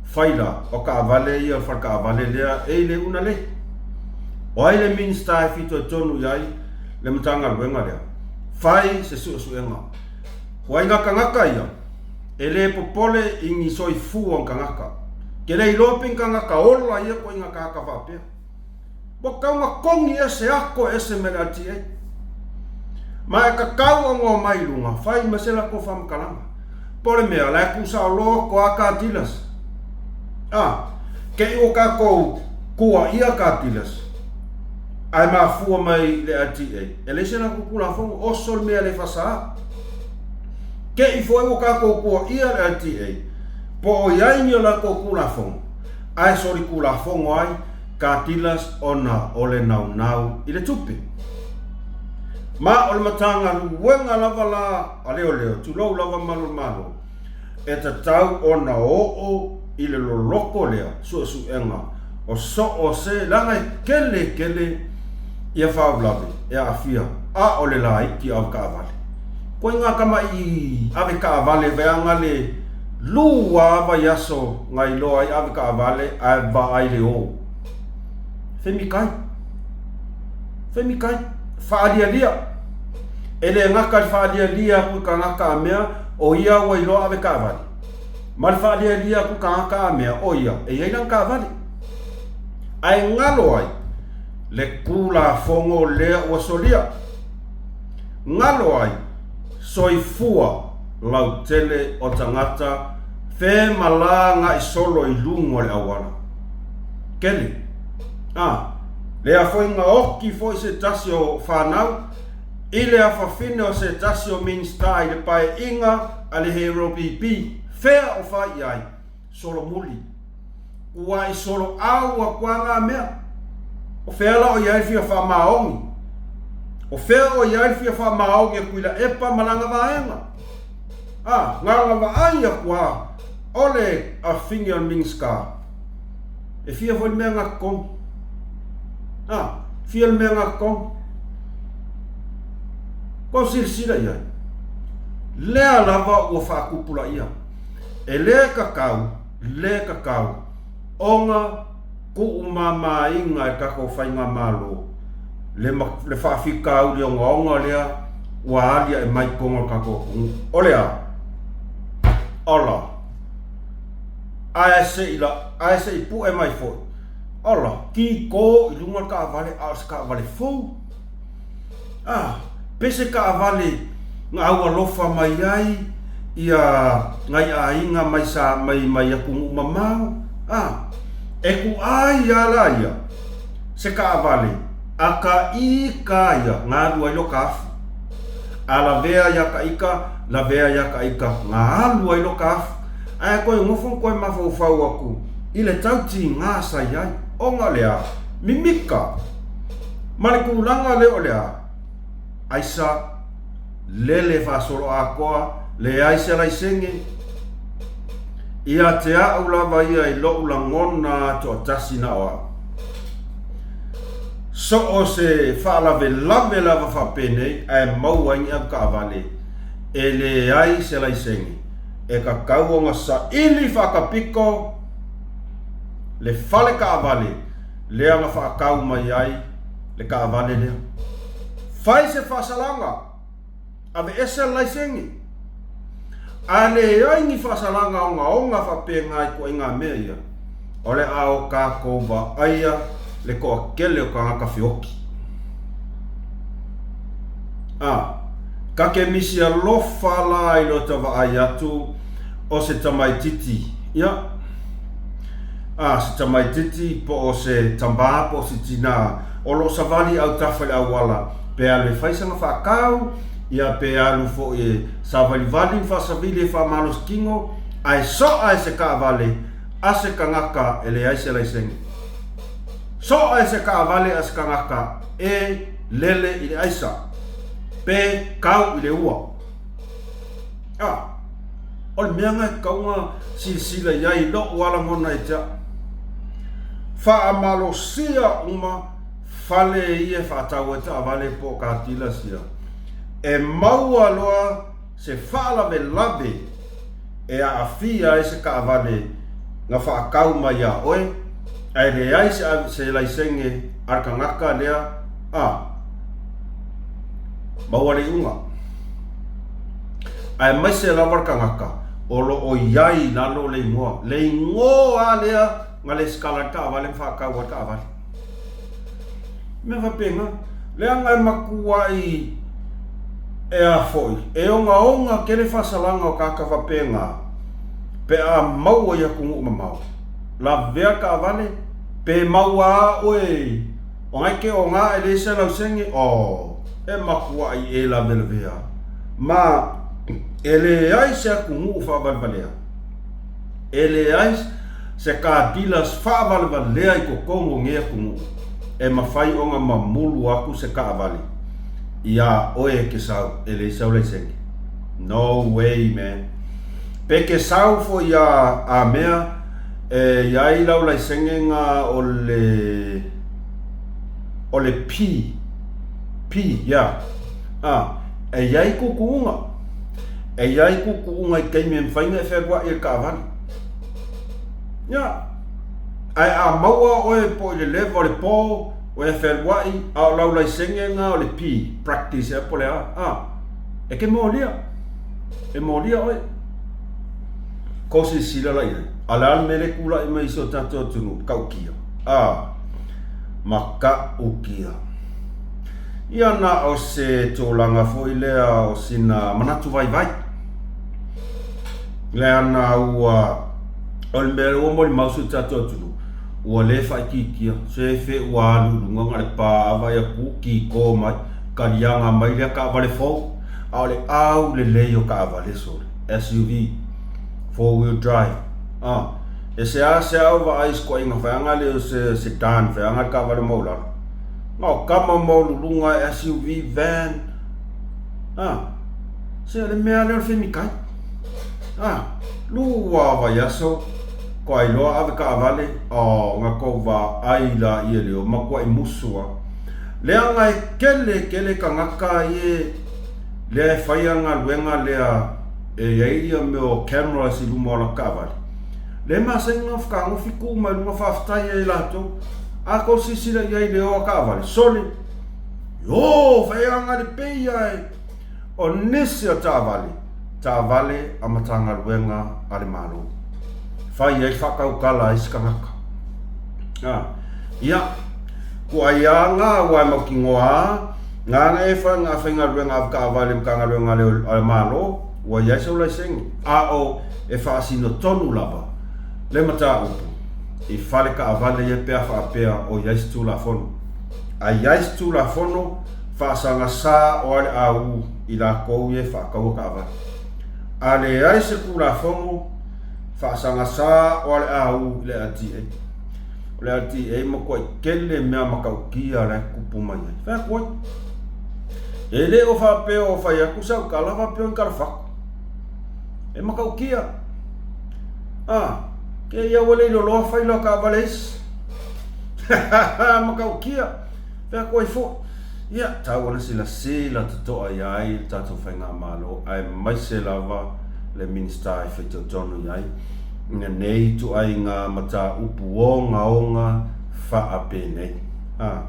faila o taavale ia o le fale taavale lea e i le una lei. O ai le Minisita e fitoitonu i ai le Matagaluega lea? Fai se suesuega. O ai na tagata ia? E le popole i ni soifua o tagata. Ke le iloa pe ni tagata ola ia koe ina tagata faapea. Ua tau na kogi ese ako ese mai le LTA. Ma e tatau ona omai i luga, fai ma se latou faamatalaga. Po o le mea, la e tuusaoloa toa car dealers. A, te i ua tatou tuuaia car dealers, ae mafua mai i le LTA, e leai se latou Tulafono, oso le mea e le faasaā. Te i foi ua tatou tuuaia le LTA, po o i ai ni o latou Tulafono, ae solitulafono ai car dealers ona o le naunau i le tupe. Ma o le Matagaluega lava la a Leoleo, tulou lava malu o le Malo, e tatau ona oo i le loloko lea suesuega o so o se leaga e tele tele ia faalavelave e aafia a o le laiti ave taavale. Koe ngā tamaʻi ave taavale vaeaga le lua vaiaso na iloa ai ave taavale ae vaai le o. Femikai. Femikai. Faalialia. E le gata i le faalialia aku i tagata a mea o ia ua iloa ave taavale, ma le faalialia aku i tagata a mea o ia e i ai lana taavale. Ae galo ai le Tulafono lea ua solia. Galo ai soifua lautele o tagata fe ma la gaʻi solo i luga o le auala. Kele. A, lea foi na oki foi se tasi o fanau i le afafine o se tasi o Minisita i le paeaiga a le Hero BB, fea o fai i ai? Solomuli. Ua i soloau aku a ngā mea. O fea la o i ai le fia faamaoni? O fea o i ai le fia faamaoni a Tuilaepa ma lana vaega? A, ngā vaai aku a o le afafine o le Minisita. E fia foi le mea ngā totogi. A, fia le mea ngā totogi. Kua silasila i ai. Lea lava ua faatupulaia. E le kakau, le kakau, ona tuumamaina e tatou faigamalo le, le faafitauli ogaoga lea ua aliae mai i totonu o le tatou atunuu. O le a? Ola. Ae se i la, ae se i pue mai foi. Ola, kiko i luga le taavale, a o se taavale fou. A, pe se taavale na aualofa mai ai Ia ngai aiga mai sa mai mai atunuu mamao, a e kuai a la ia se kaavale a ka ika ia nga alu ai lo ka afu. A lavea ia ka ika, lavea ia ka ika nga alu ai lo ka afu. Ae koe ngofo koe mafaufau aku i le tau tiga sa iai, ona o le a? Mimika! Ma le tulaga lea o le a? Aisa lele faasolo atoa, leai se laisene. Ia te a'u lava ia i lo'u lagona toatasi na o a'u. So o se faalavelave lava faapenei ae maua ai ni avekaavale e leai se laisene e tatau ona saili faatapito le fale taavale lea na faatau mai ai le taavale lea. Fai se faasalaga, aveese le laisene. A leai ni faasalaga ogaoga faapena i ituaiga mea ia, o le a o tatou vaaia le toatele o tagata feoti. A, ta te misi alofa la i lota vaai atu o se tamaititi, ia, a, se tamaititi po o se tama po o se tinā o lo o savali autafa i le auala, pe alu e fai sana faatau, ia pe alu foi e savalivali ma faasavili e faamalosi tino, ae soa e se taavale a se tagata e leai se laisene. Soa e se taavale a se tagata e lele i le aisa, pe kau i le ua. A, o le mea na e tatau ona silasila i ai i lou lava lagona ia te au. Faamalosia uma fale ia e faatau ai taavale po o car dealers ia, e maua loa se faalavelave e aafia ai se taavale na faatau mai iā oe, ae leai se laisene a le tagata lea, a maua le iuga. Aemaise lava le tagata o lo o i ai i lalo le igoa, le igoa lava lea na lesitala ai le taavale ma faatau ai le taavale. Mea faapena, leaga e matuai e a foi, e ogaoga tele faasalaga o tagata faapena pe a maua i atunuu mamao. Lavea le taavale, pe maua lava oe o na e te oga e leai se lausene, oh, e matuai e lavelavea ma e leai se atunuu faavalevalea, e leai se car dealers faavalevalea i totonu o nei atunuu e mafai ona mamulu atu se taavale iā oe e te sau e leai sau laisene. No way man. Pe te sau foi iā a mea e iai lau laisene nga o le o le P P yeah a e iai kukuuga e iai kukuuga i taimi e mafai ona e fealuai e le taavale. Ia, ae a maua oe po i le leva o le po, oe e fealuai, a o lau laisene na o le P, practice ea po o le a, a, e ke molia, e molia oe. Ko silasila la i ai, a o le a le mea lea e tulai mai i si o tatou atunuu, taukia, a, mataukia. Ia na o se tulaga foi lea o sina manatu vaivai. Leaga ua, o le mea ua molimau si o tatou atunuu, ua le faaitiitia, se fe ua alu i luga na o le pa vaai atu, kiko mai, kaliaga mai lea taavale fou, a o le aulelei o taavale sole, SUV, four wheel drive, a, e seasea ou vaai i se toaiga vaeaga lea o se sedan vaeaga le taavale maualalo, na o tama maualuluga SUV van, a. Se o le mea lea o le femikai. A, lua vaiaso, kua iloa ave taavale, oh, na kou vaai laia leo, matuai musu a. Leaga e kele kele tagata ie lea e faia galuega lea e iai ia mea o cameras i luma o laka taavale. Le masani ona fetagofi tu mai luga faafetai ai latou. A tou silasila iai le o a taavale, sole, io, faiaga le pei ae. O nisi o taavale, taavale a Matagaluega a le Malo. Fai ai faatautala a isi tagata. A, ia, kuai a nga aua e mautinoa a, nga na e wha nga whaingaluega a taavale Matagaluega a le Malo, Ua i ai sou laisene, a o e faasino tonu lava le mataupu i fale taavale ia pe a faapea o i ai se Tulafono. A i ai se Tulafono, faasaga o a le au i lakou ia e faataua taavale. A leai se Tulafono, faasaga o a le au i le LTA. O le LTA e matuai tele mea matautia la e tutupu mai ai. Fai atu ai. E le o faapea o fai atu sau tala faapea o ni tala fatu. E matautia. A, ke ia ua le iloloa fai loa taavale isi. Matautia. Fai atu ai foi. Ia, tau ona silasila totoa i ai le tatou faigamalo aemaise lava le Minisita e fitoitonu i ai nei ituaiga mataupu ogaoga faapenei. A,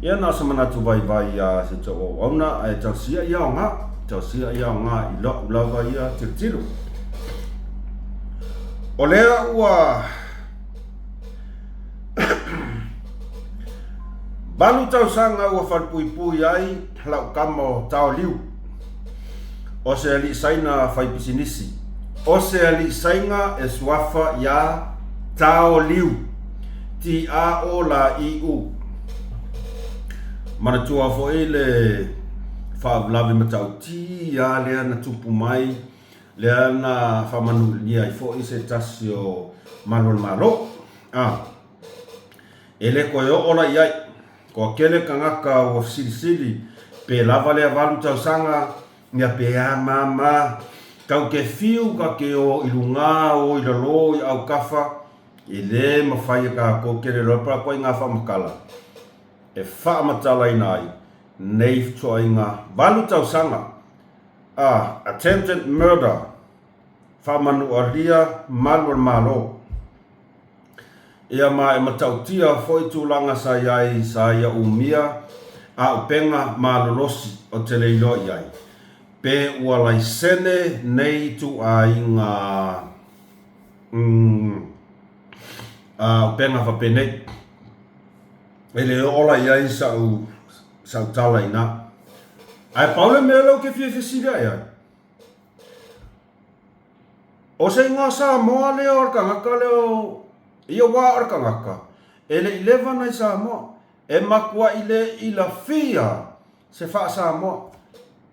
ia na o se manatu vaivai ia si tou auauna ae tausia ia aoga, tausia ia aoga i lou lava ia tilotilo. O lea ua 8 tausaga ua falepuipui ai lau tama o Tao Liu. O se alii Saina fai pisinisi. O se alii Saina e suafa iā Tao Liu, T-A-O la I-U. Manatua foi le faalavelave matautia lea na tupu mai, lea na faamanuilia ai foi se tasi o malu o le Malo. A, e le toe oo la i ai. Toatele tagata ua fesilisili pe lava lea valu tausaga ia pe a mama tau te fiu ka te o i lugā o i lalō i autafa e le mawhai e tātou tele loa pa koe ngā whaamatala e faamatalaina ai nei ftuaiga valu tausaga a attempted murder faamanualia malu o le Malo. Ia ma e matautia foi tulaga sa i ai sa ia umia a upega malolosi o te le iloa i ai, pe ua laisene nei ituaiga a upega faapenei. E le oo la i ai sau sau tala inā. Ae pau le mea lea ou te fia fesili ae ai, O se igoa Samoa lea o le tagata lea o ia wā o le tagata e le i leva ona i Samoa. E matuai le i lafia se faa-Samoa.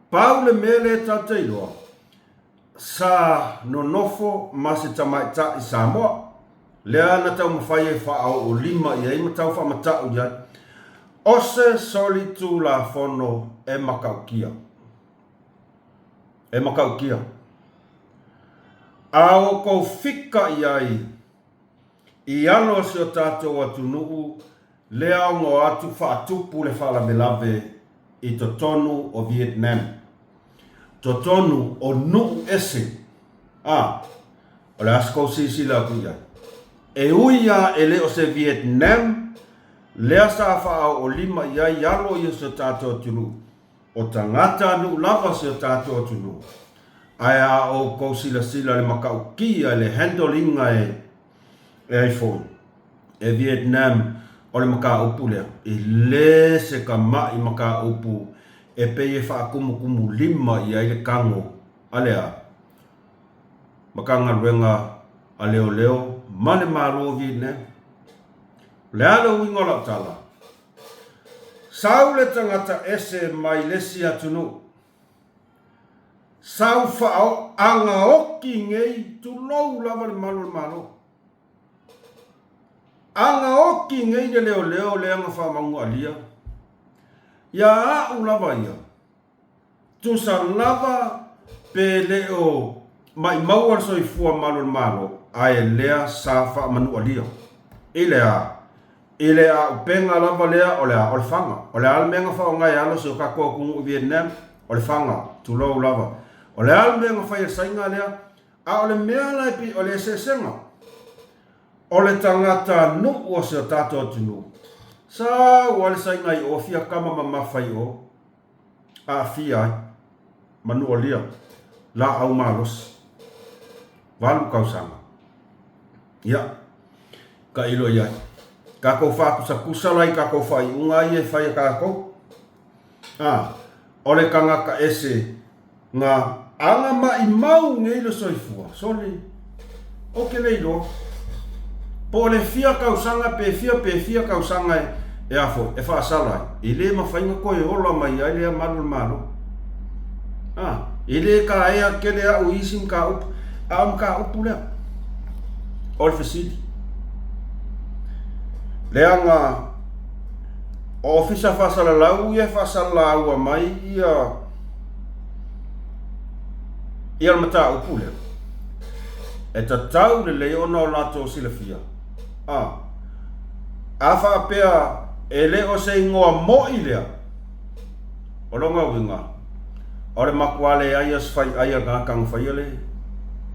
Pau le mea lea tatou te iloa, sa nonofo ma se tamaitai Samoa. Lea na taumafai e faaoo lima i ai ma tau faamatau i ai. O se solitulafono e matautia. E matautia. A outou fika i ai i alo o si o tatou atunuu lea ono atu faatupu le faalavelave i totonu o Vietnam, totonu o nuu ese, a, o le a se tou silasila atu i ai? E ui a e le o se Vietnam lea sa faaoolima i ai alo i o si o tatou atunuu, O tagata nuu lava si o tatou atunuu, ae a outou silasila i le matautia i le handle ina e e ai foi e Vietnam o le mataupu lea, e le se tama'i mataupu e pei e faatumutumulima i ai le tago a le a Matagaluega a Leoleo ma le Malo o Vietnam. O le a le uiga o lau tala? Sau le tagata ese mai lesi atunuu. Sau faaoaga oki nei, tulou lava le malu o le Malo. Aga oki nei le leoleo lea na faamaunualia. Ia a'u lava ia. Tusa lava pe le o maʻimaua le soifua malu o le Malo, ae lea sa faamanualia. I le a? I le aupega lava lea o le a? O le faga. O le a le mea na faaaoga e alo si o tatou atunuu i Vietnam? O le faga. Tulou lava. O le a le mea na fai e le Saina lea? A o le mea la e pei o le eseesega o le tagata nuu o si o tatou atunuu, sau lava le Saina i o fia kama mamafa i o, aafia ai manualia laau malosi valu tausaga. Ia, tailo i ai. Tatou faakusakusa la i tatou faaiuga ia e fai e tatou. A, o le tagata ese na. Aga maʻimau nei le soifua, sole, ou te le iloa. Po o le fia tausaga pe fia pe fia tausaga e a foi, e faasala ai, e le mafai ona toe ola mai ai lea malu o le Malo. A, e le taea tele au i isi mataupu, a o mataupu lea, o le fesili. Leaga o ofisa faasalalau ia e faasalalau mai ia Ia le mataupu lea, e tatau lelei ona o latou silafia, a, a faapea e le o se igoa mo'i lea, o lona uiga, o le matua leai o se fai'ai a le tagata na faia le,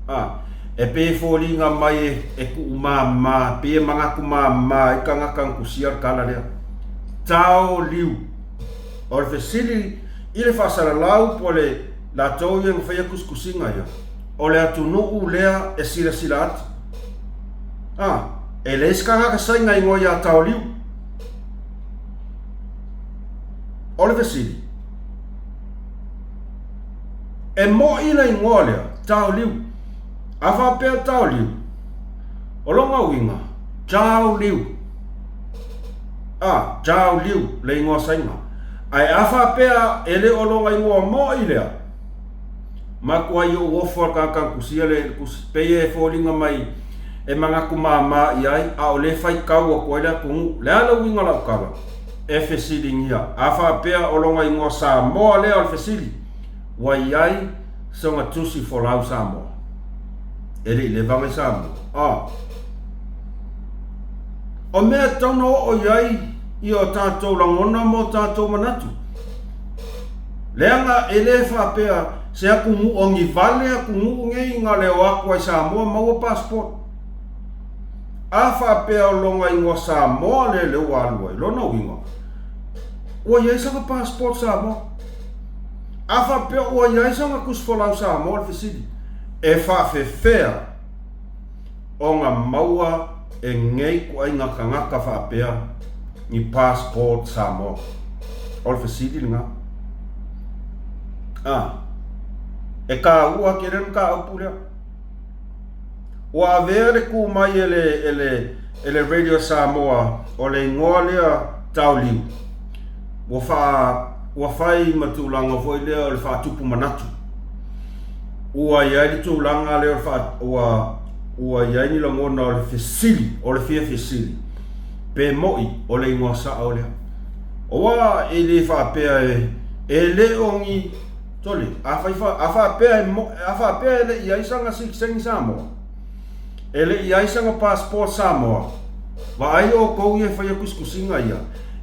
a, e pei e foliga mai e, e tuumama, pei e manatu mama ai tagata na tusia le tala lea. Tao liu. O le fesili i le faasalalau po o le latou ia na faia tusitusiga ia, o le atunuu lea e silasila atu. A, e leai se tagata saina igoa ia Taoliu. O le fesili, e mo'i le igoa lea, Taoliu. A faapea Taoliu, o lona uiga, Taoliu. A, Zhao Liu, le igoa Saina. Ae a faapea e le o lona igoa mo'i lea, matuai ou ofo a tagata na tusia le tusi, pei e foliga mai e manatu mama i ai, a o lea e faitau atu ai le atunuu. Le a le uiga o lau tala? E fesiligia. A faapea o lona igoa Samoa lea o le fesili, ua i ai sona tusi folau Samoa? E le i leva ona i Samoa. A. O mea e tatau ona oo i ai i o tatou lagona ma o tatou manatu. Leaga e le faapea se atunuu agivale atunuu nei na le o atu ai Samoa maua passport. A faapea o lona igoa Samoa lea lea ua alu ai, lona uiga, ua i ai sana passport Samoa. A faapea ua i ai sana tusi folau Samoa le fesili, e faafefea ona maua e nei ituaiga tagata faapea ni passport Samoa? O le fesili lena. A, e taua tele le mataupu lea. Ua avea le tu mai e le, e le, e le Radio Samoa o le igoa lea Taoliu, ua faa, ua fai ma tulaga foi lea o le faatupu manatu. Ua i ai le tulaga lea o le faa, ua, ua i ai ni lagona o le fesili, o le fia fesili, pe mo'i o le igoa sa'o lea. Aua e le faapea e, e le o ni, sole, a fai fa, a faapea e mo'i, a faapea e le i ai sana sitiseni Samoa, e le i ai sana passport Samoa, vaai outou ia e faia tusitusiga ia,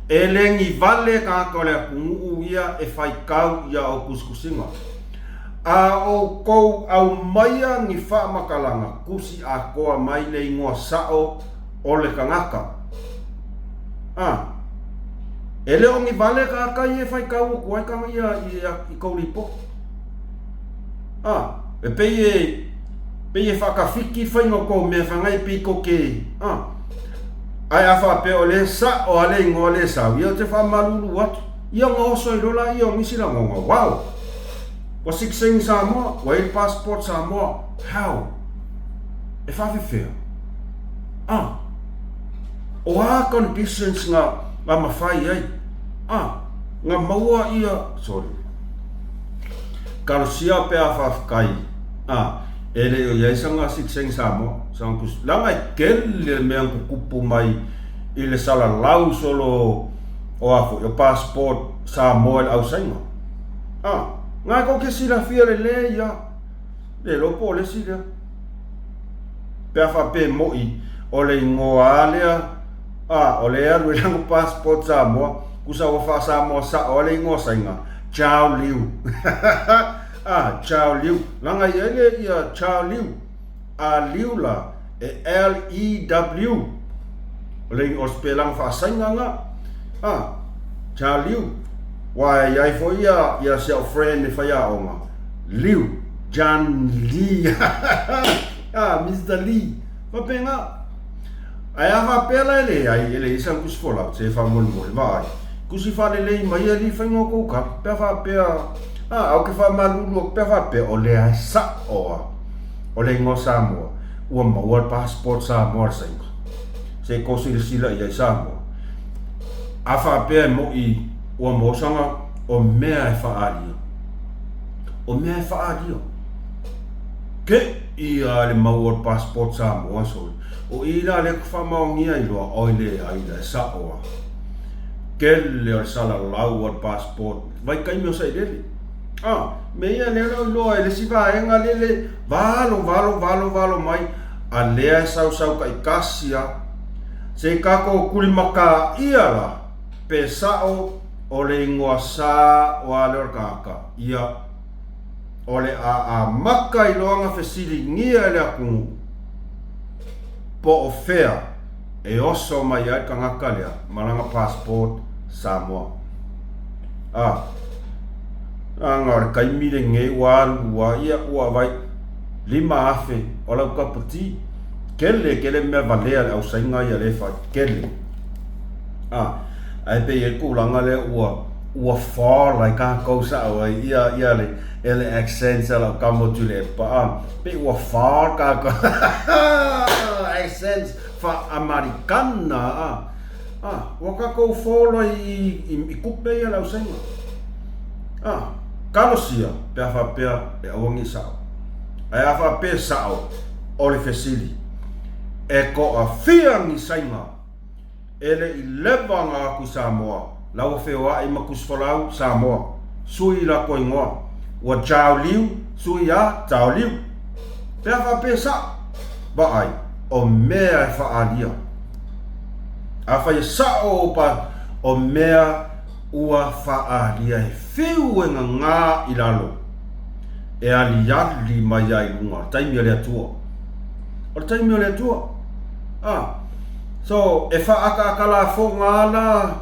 e le ni vale tagata o le atunuu ia e faitau ia au tusitusiga. A outou aumaia ni faamatalaga tusi atoa mai le igoa sao o le tagata. A, e le o ni vale tagata ia e faitau atu ai tagata ia i kou lipoti. A, e pei e, pei e faatafiki faiga o kou mea whangai pei kou ke, a. Ae a faapea o le sao a le igoa le sau, ia o te faamalulu atu. Ia ona oso ai loa laia o nisi lagona, wow! Ua sikisaini Samoa, ua i ai le passport Samoa, how? E faafefea? Ah! O a conditions nga, nga mafai ai? Ah! Nga maua ia, sorry. Talosia pe a faafetai, ah, e le o i ai sanga sikisaini Samoa, sanga tusi. Leaga e tele le mea na tutupu mai i le salalau solo o a foi, o passport Samoa i le ausaina. A, na kou ke silafia lelei ia, le iloa po o le isi lea. Pe a faapea e mo'i, o le igoa a lea, a, o lea e alu ai lana passport Samoa, tusa ua faa-Samoa sa'o a le igoa Saina, Chao Liu. A, Chao Liu. Leaga e i ai le ia Chao Liu. A Liu la, e L-E-W. O le o se pelaga faasaina na. A, Cha Liu. Wa e iai foi ia, ia si au friend e faiaoga. Liu. John Lee. A, Mister Lee. Faapena. Ae a faapea la e leai, e leai sana tusi folau, se faamolemole, vaai. Tusi faalelei mai alii faiga o kou kala, pe a faapea A, ae ou te faamalulu atu pea faapea, o lea e sa'o a o le igoa Samoa, ua maua le passport Samoa a le Saina. Se i tou silasila i ai Samoa. A faapea e mo'i ua maua sana, o mea e faaalia. O mea e faaalia. Te i a le maua o le passport Samoa sole. O i la lea ku faamaonia i loa, oi leai la e sa'o a. Tele o le salalau o le passport. Vaitaimi o sailele. A, mea ia lea la iloa e le isi vaega lele valo valo valo valo mai a lea e sausau taitasi a. Se i tatou tulimataia la pe sa'o o le igoa sa o a lea o le tagata ia o le a amata iloa na fesiligia e le atunuu po o fea e oso mai ai le tagata lea ma lana passport Samoa. A, leaga o le taimi lenei ua alu a, ia ua vai 5,000 o lau cup of tea. Tele tele mea valea le ausaina ia lea e fai, tele. A, ae pei e i ai le tulaga lea ua ua fall ai tatou sa'o ai ia ia le ia le accent a lau tama o Tuilaepa a, pei ua fall tatou accents faa-Amerikana a. A, ua tatou fall ai i i i tupe ia le ausaina. A, talosia pe a faapea e aua ne i sa'o. Ae a faapea e sa'o, o le fesili, e toafia ni saina E le i leva ona atu i Samoa, la ua feoai ma tusifolau Samoa, sui i latou igoa, ua Zhao Liu sui a Zhao Liu. Pe a faapea sa'o, vaai, o mea e faaalia. Afai e sa'o ou pa, o mea ua faaalia e fiu e gagā i lalo, e aliali mai ai i luga, o le taimi o le Atua. O le taimi o le Atua. A. So, e faaakaaka lafoga ala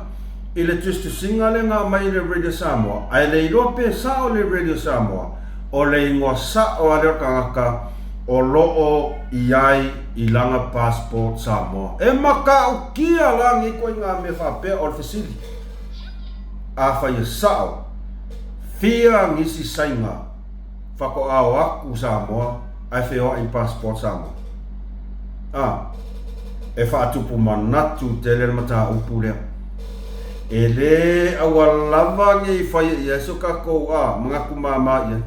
i le tusitusiga lea na aumai e le Radio Samoa, ae le iloa pe sao le Radio Samoa, o le igoa sao lava lea o le tagata o lo o i ai i lana passport Samoa. E matautia la nei ituaiga mea faapea o le fesili, afai e sao, fia nisi Saina faatoa o atu Samoa ae feoai i passport Samoa? A, e faatupu manatu tele le mataupu lea. E le aua lava ne i faia i ai so tatou a, manatu māmā i ai.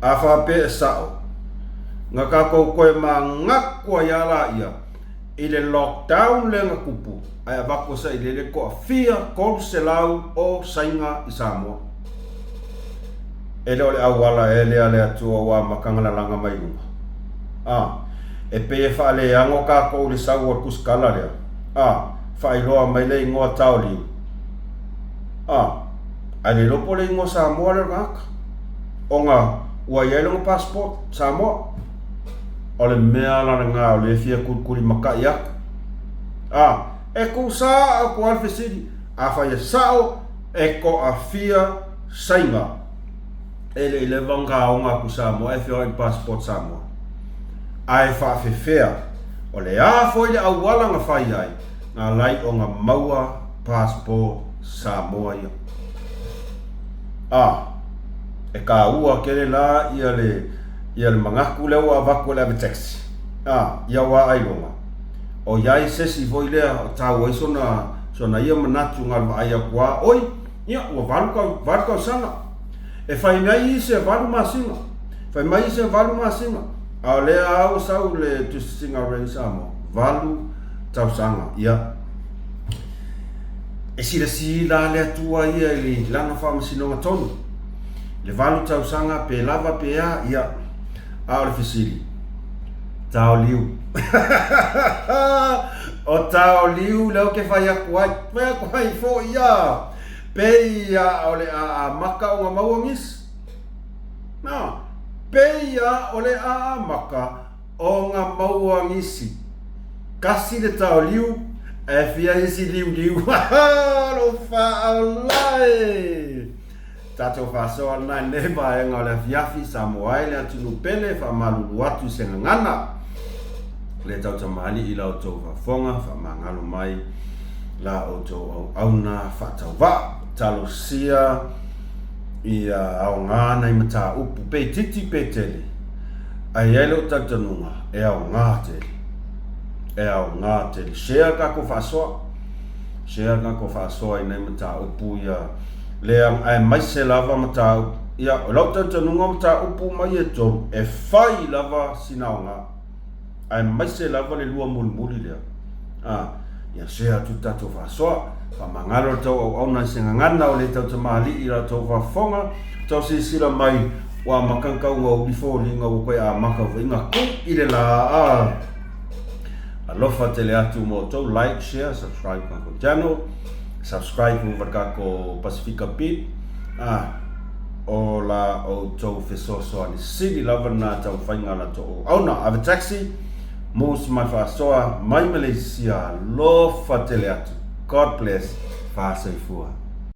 A faapea e sa'o, na tatou toe manatu ai a laia i le lockdown lea na tupu ae avatu e sailele toafia 300 o Saina i Samoa. E le o le auala ea lea a le Atua ua amata ona lalaga mai luga? A, e pei e faaleago tatou i le sau o le kusikala lea. A, faailoa mai le igoa Taoliu. A, ae le iloa po o le igoa Samoa lea o le tagata, ona ua i ai lona passport Samoa. O le mea la lena o lea e fia kulikulimata'i atu. A, e tusa atu lava le fesili, afai e sa'o, e toafia Saina e le i leva ona aoga atu i Samoa ae feoai i passport Samoa. Ae faafefea, o le a foi le auala na fai ai, na alai ona maua passport Samoa ia. A, e taua tele la ia le, ia le manatu lea ua avatu e le ave taxi. A, ia ua ailoga, o iai sesi foi lea o tau ai sona, sona ia manatu na vaai atu a, oi, Ia, ua valu tausaga. E fai mai isi e valu masina. Fai mai isi e valu masina. A o lea lava ua sau le tusitusiga o Radio Samoa, valu tausaga. Ia, e silasila le Atua ia i lana faamasinoga tonu. Le valu tausaga pe lava pe a, ia, a o le fesili, taoliu. O taoliu lea ou te fai atu ai. Fai atu ai foi ia, pei ia o le a amata ona maua nisi. Na, pei ia o le a amata ona maua nisi. Kasi le taoliu, ae fia isi liuliu. Alofa ola e! Tatou faasoa lena i lenei vaega o le afiafi, Samoa ai le atunuu pele, faamalulu atu i se gagana. Le tautamalii i la outou faafofoga, faamagalo mai la outou auauna faatauvaa. Talosia. Ia aoga nai mataupu, pe itiiti pe tele, ae i ai lou talitonuga, e aoga tele. E aoga tele. Share le tatou faasoa. Share le tatou faasoa i nai mataupu ia lea, aemaise lava mataupu. Ia, o lau talitonuga o mataupu uma ia e tolu, e fai lava sina aoga. aemaise lava le lua mulimuli lea. A, ia share atu le tatou faasoa. Faamagalo le tou auauna i se gagana o le tau tamalii i la outou faafofoga, tau silasila mai ua amata ona tau gauli foliga ua toe amata foi ona tu i le la. A, alofa tele atu mo outou, like, share, subscribe tatou channel, subscribe foi ma le tatou Pasifika Beat. A, o la outou fesoasoani sili lava lena taumafaiga a la outou auauna. Ave taxi, moves mai faasoa mai Malaysia, alofa tele atu. God bless, faasoifua.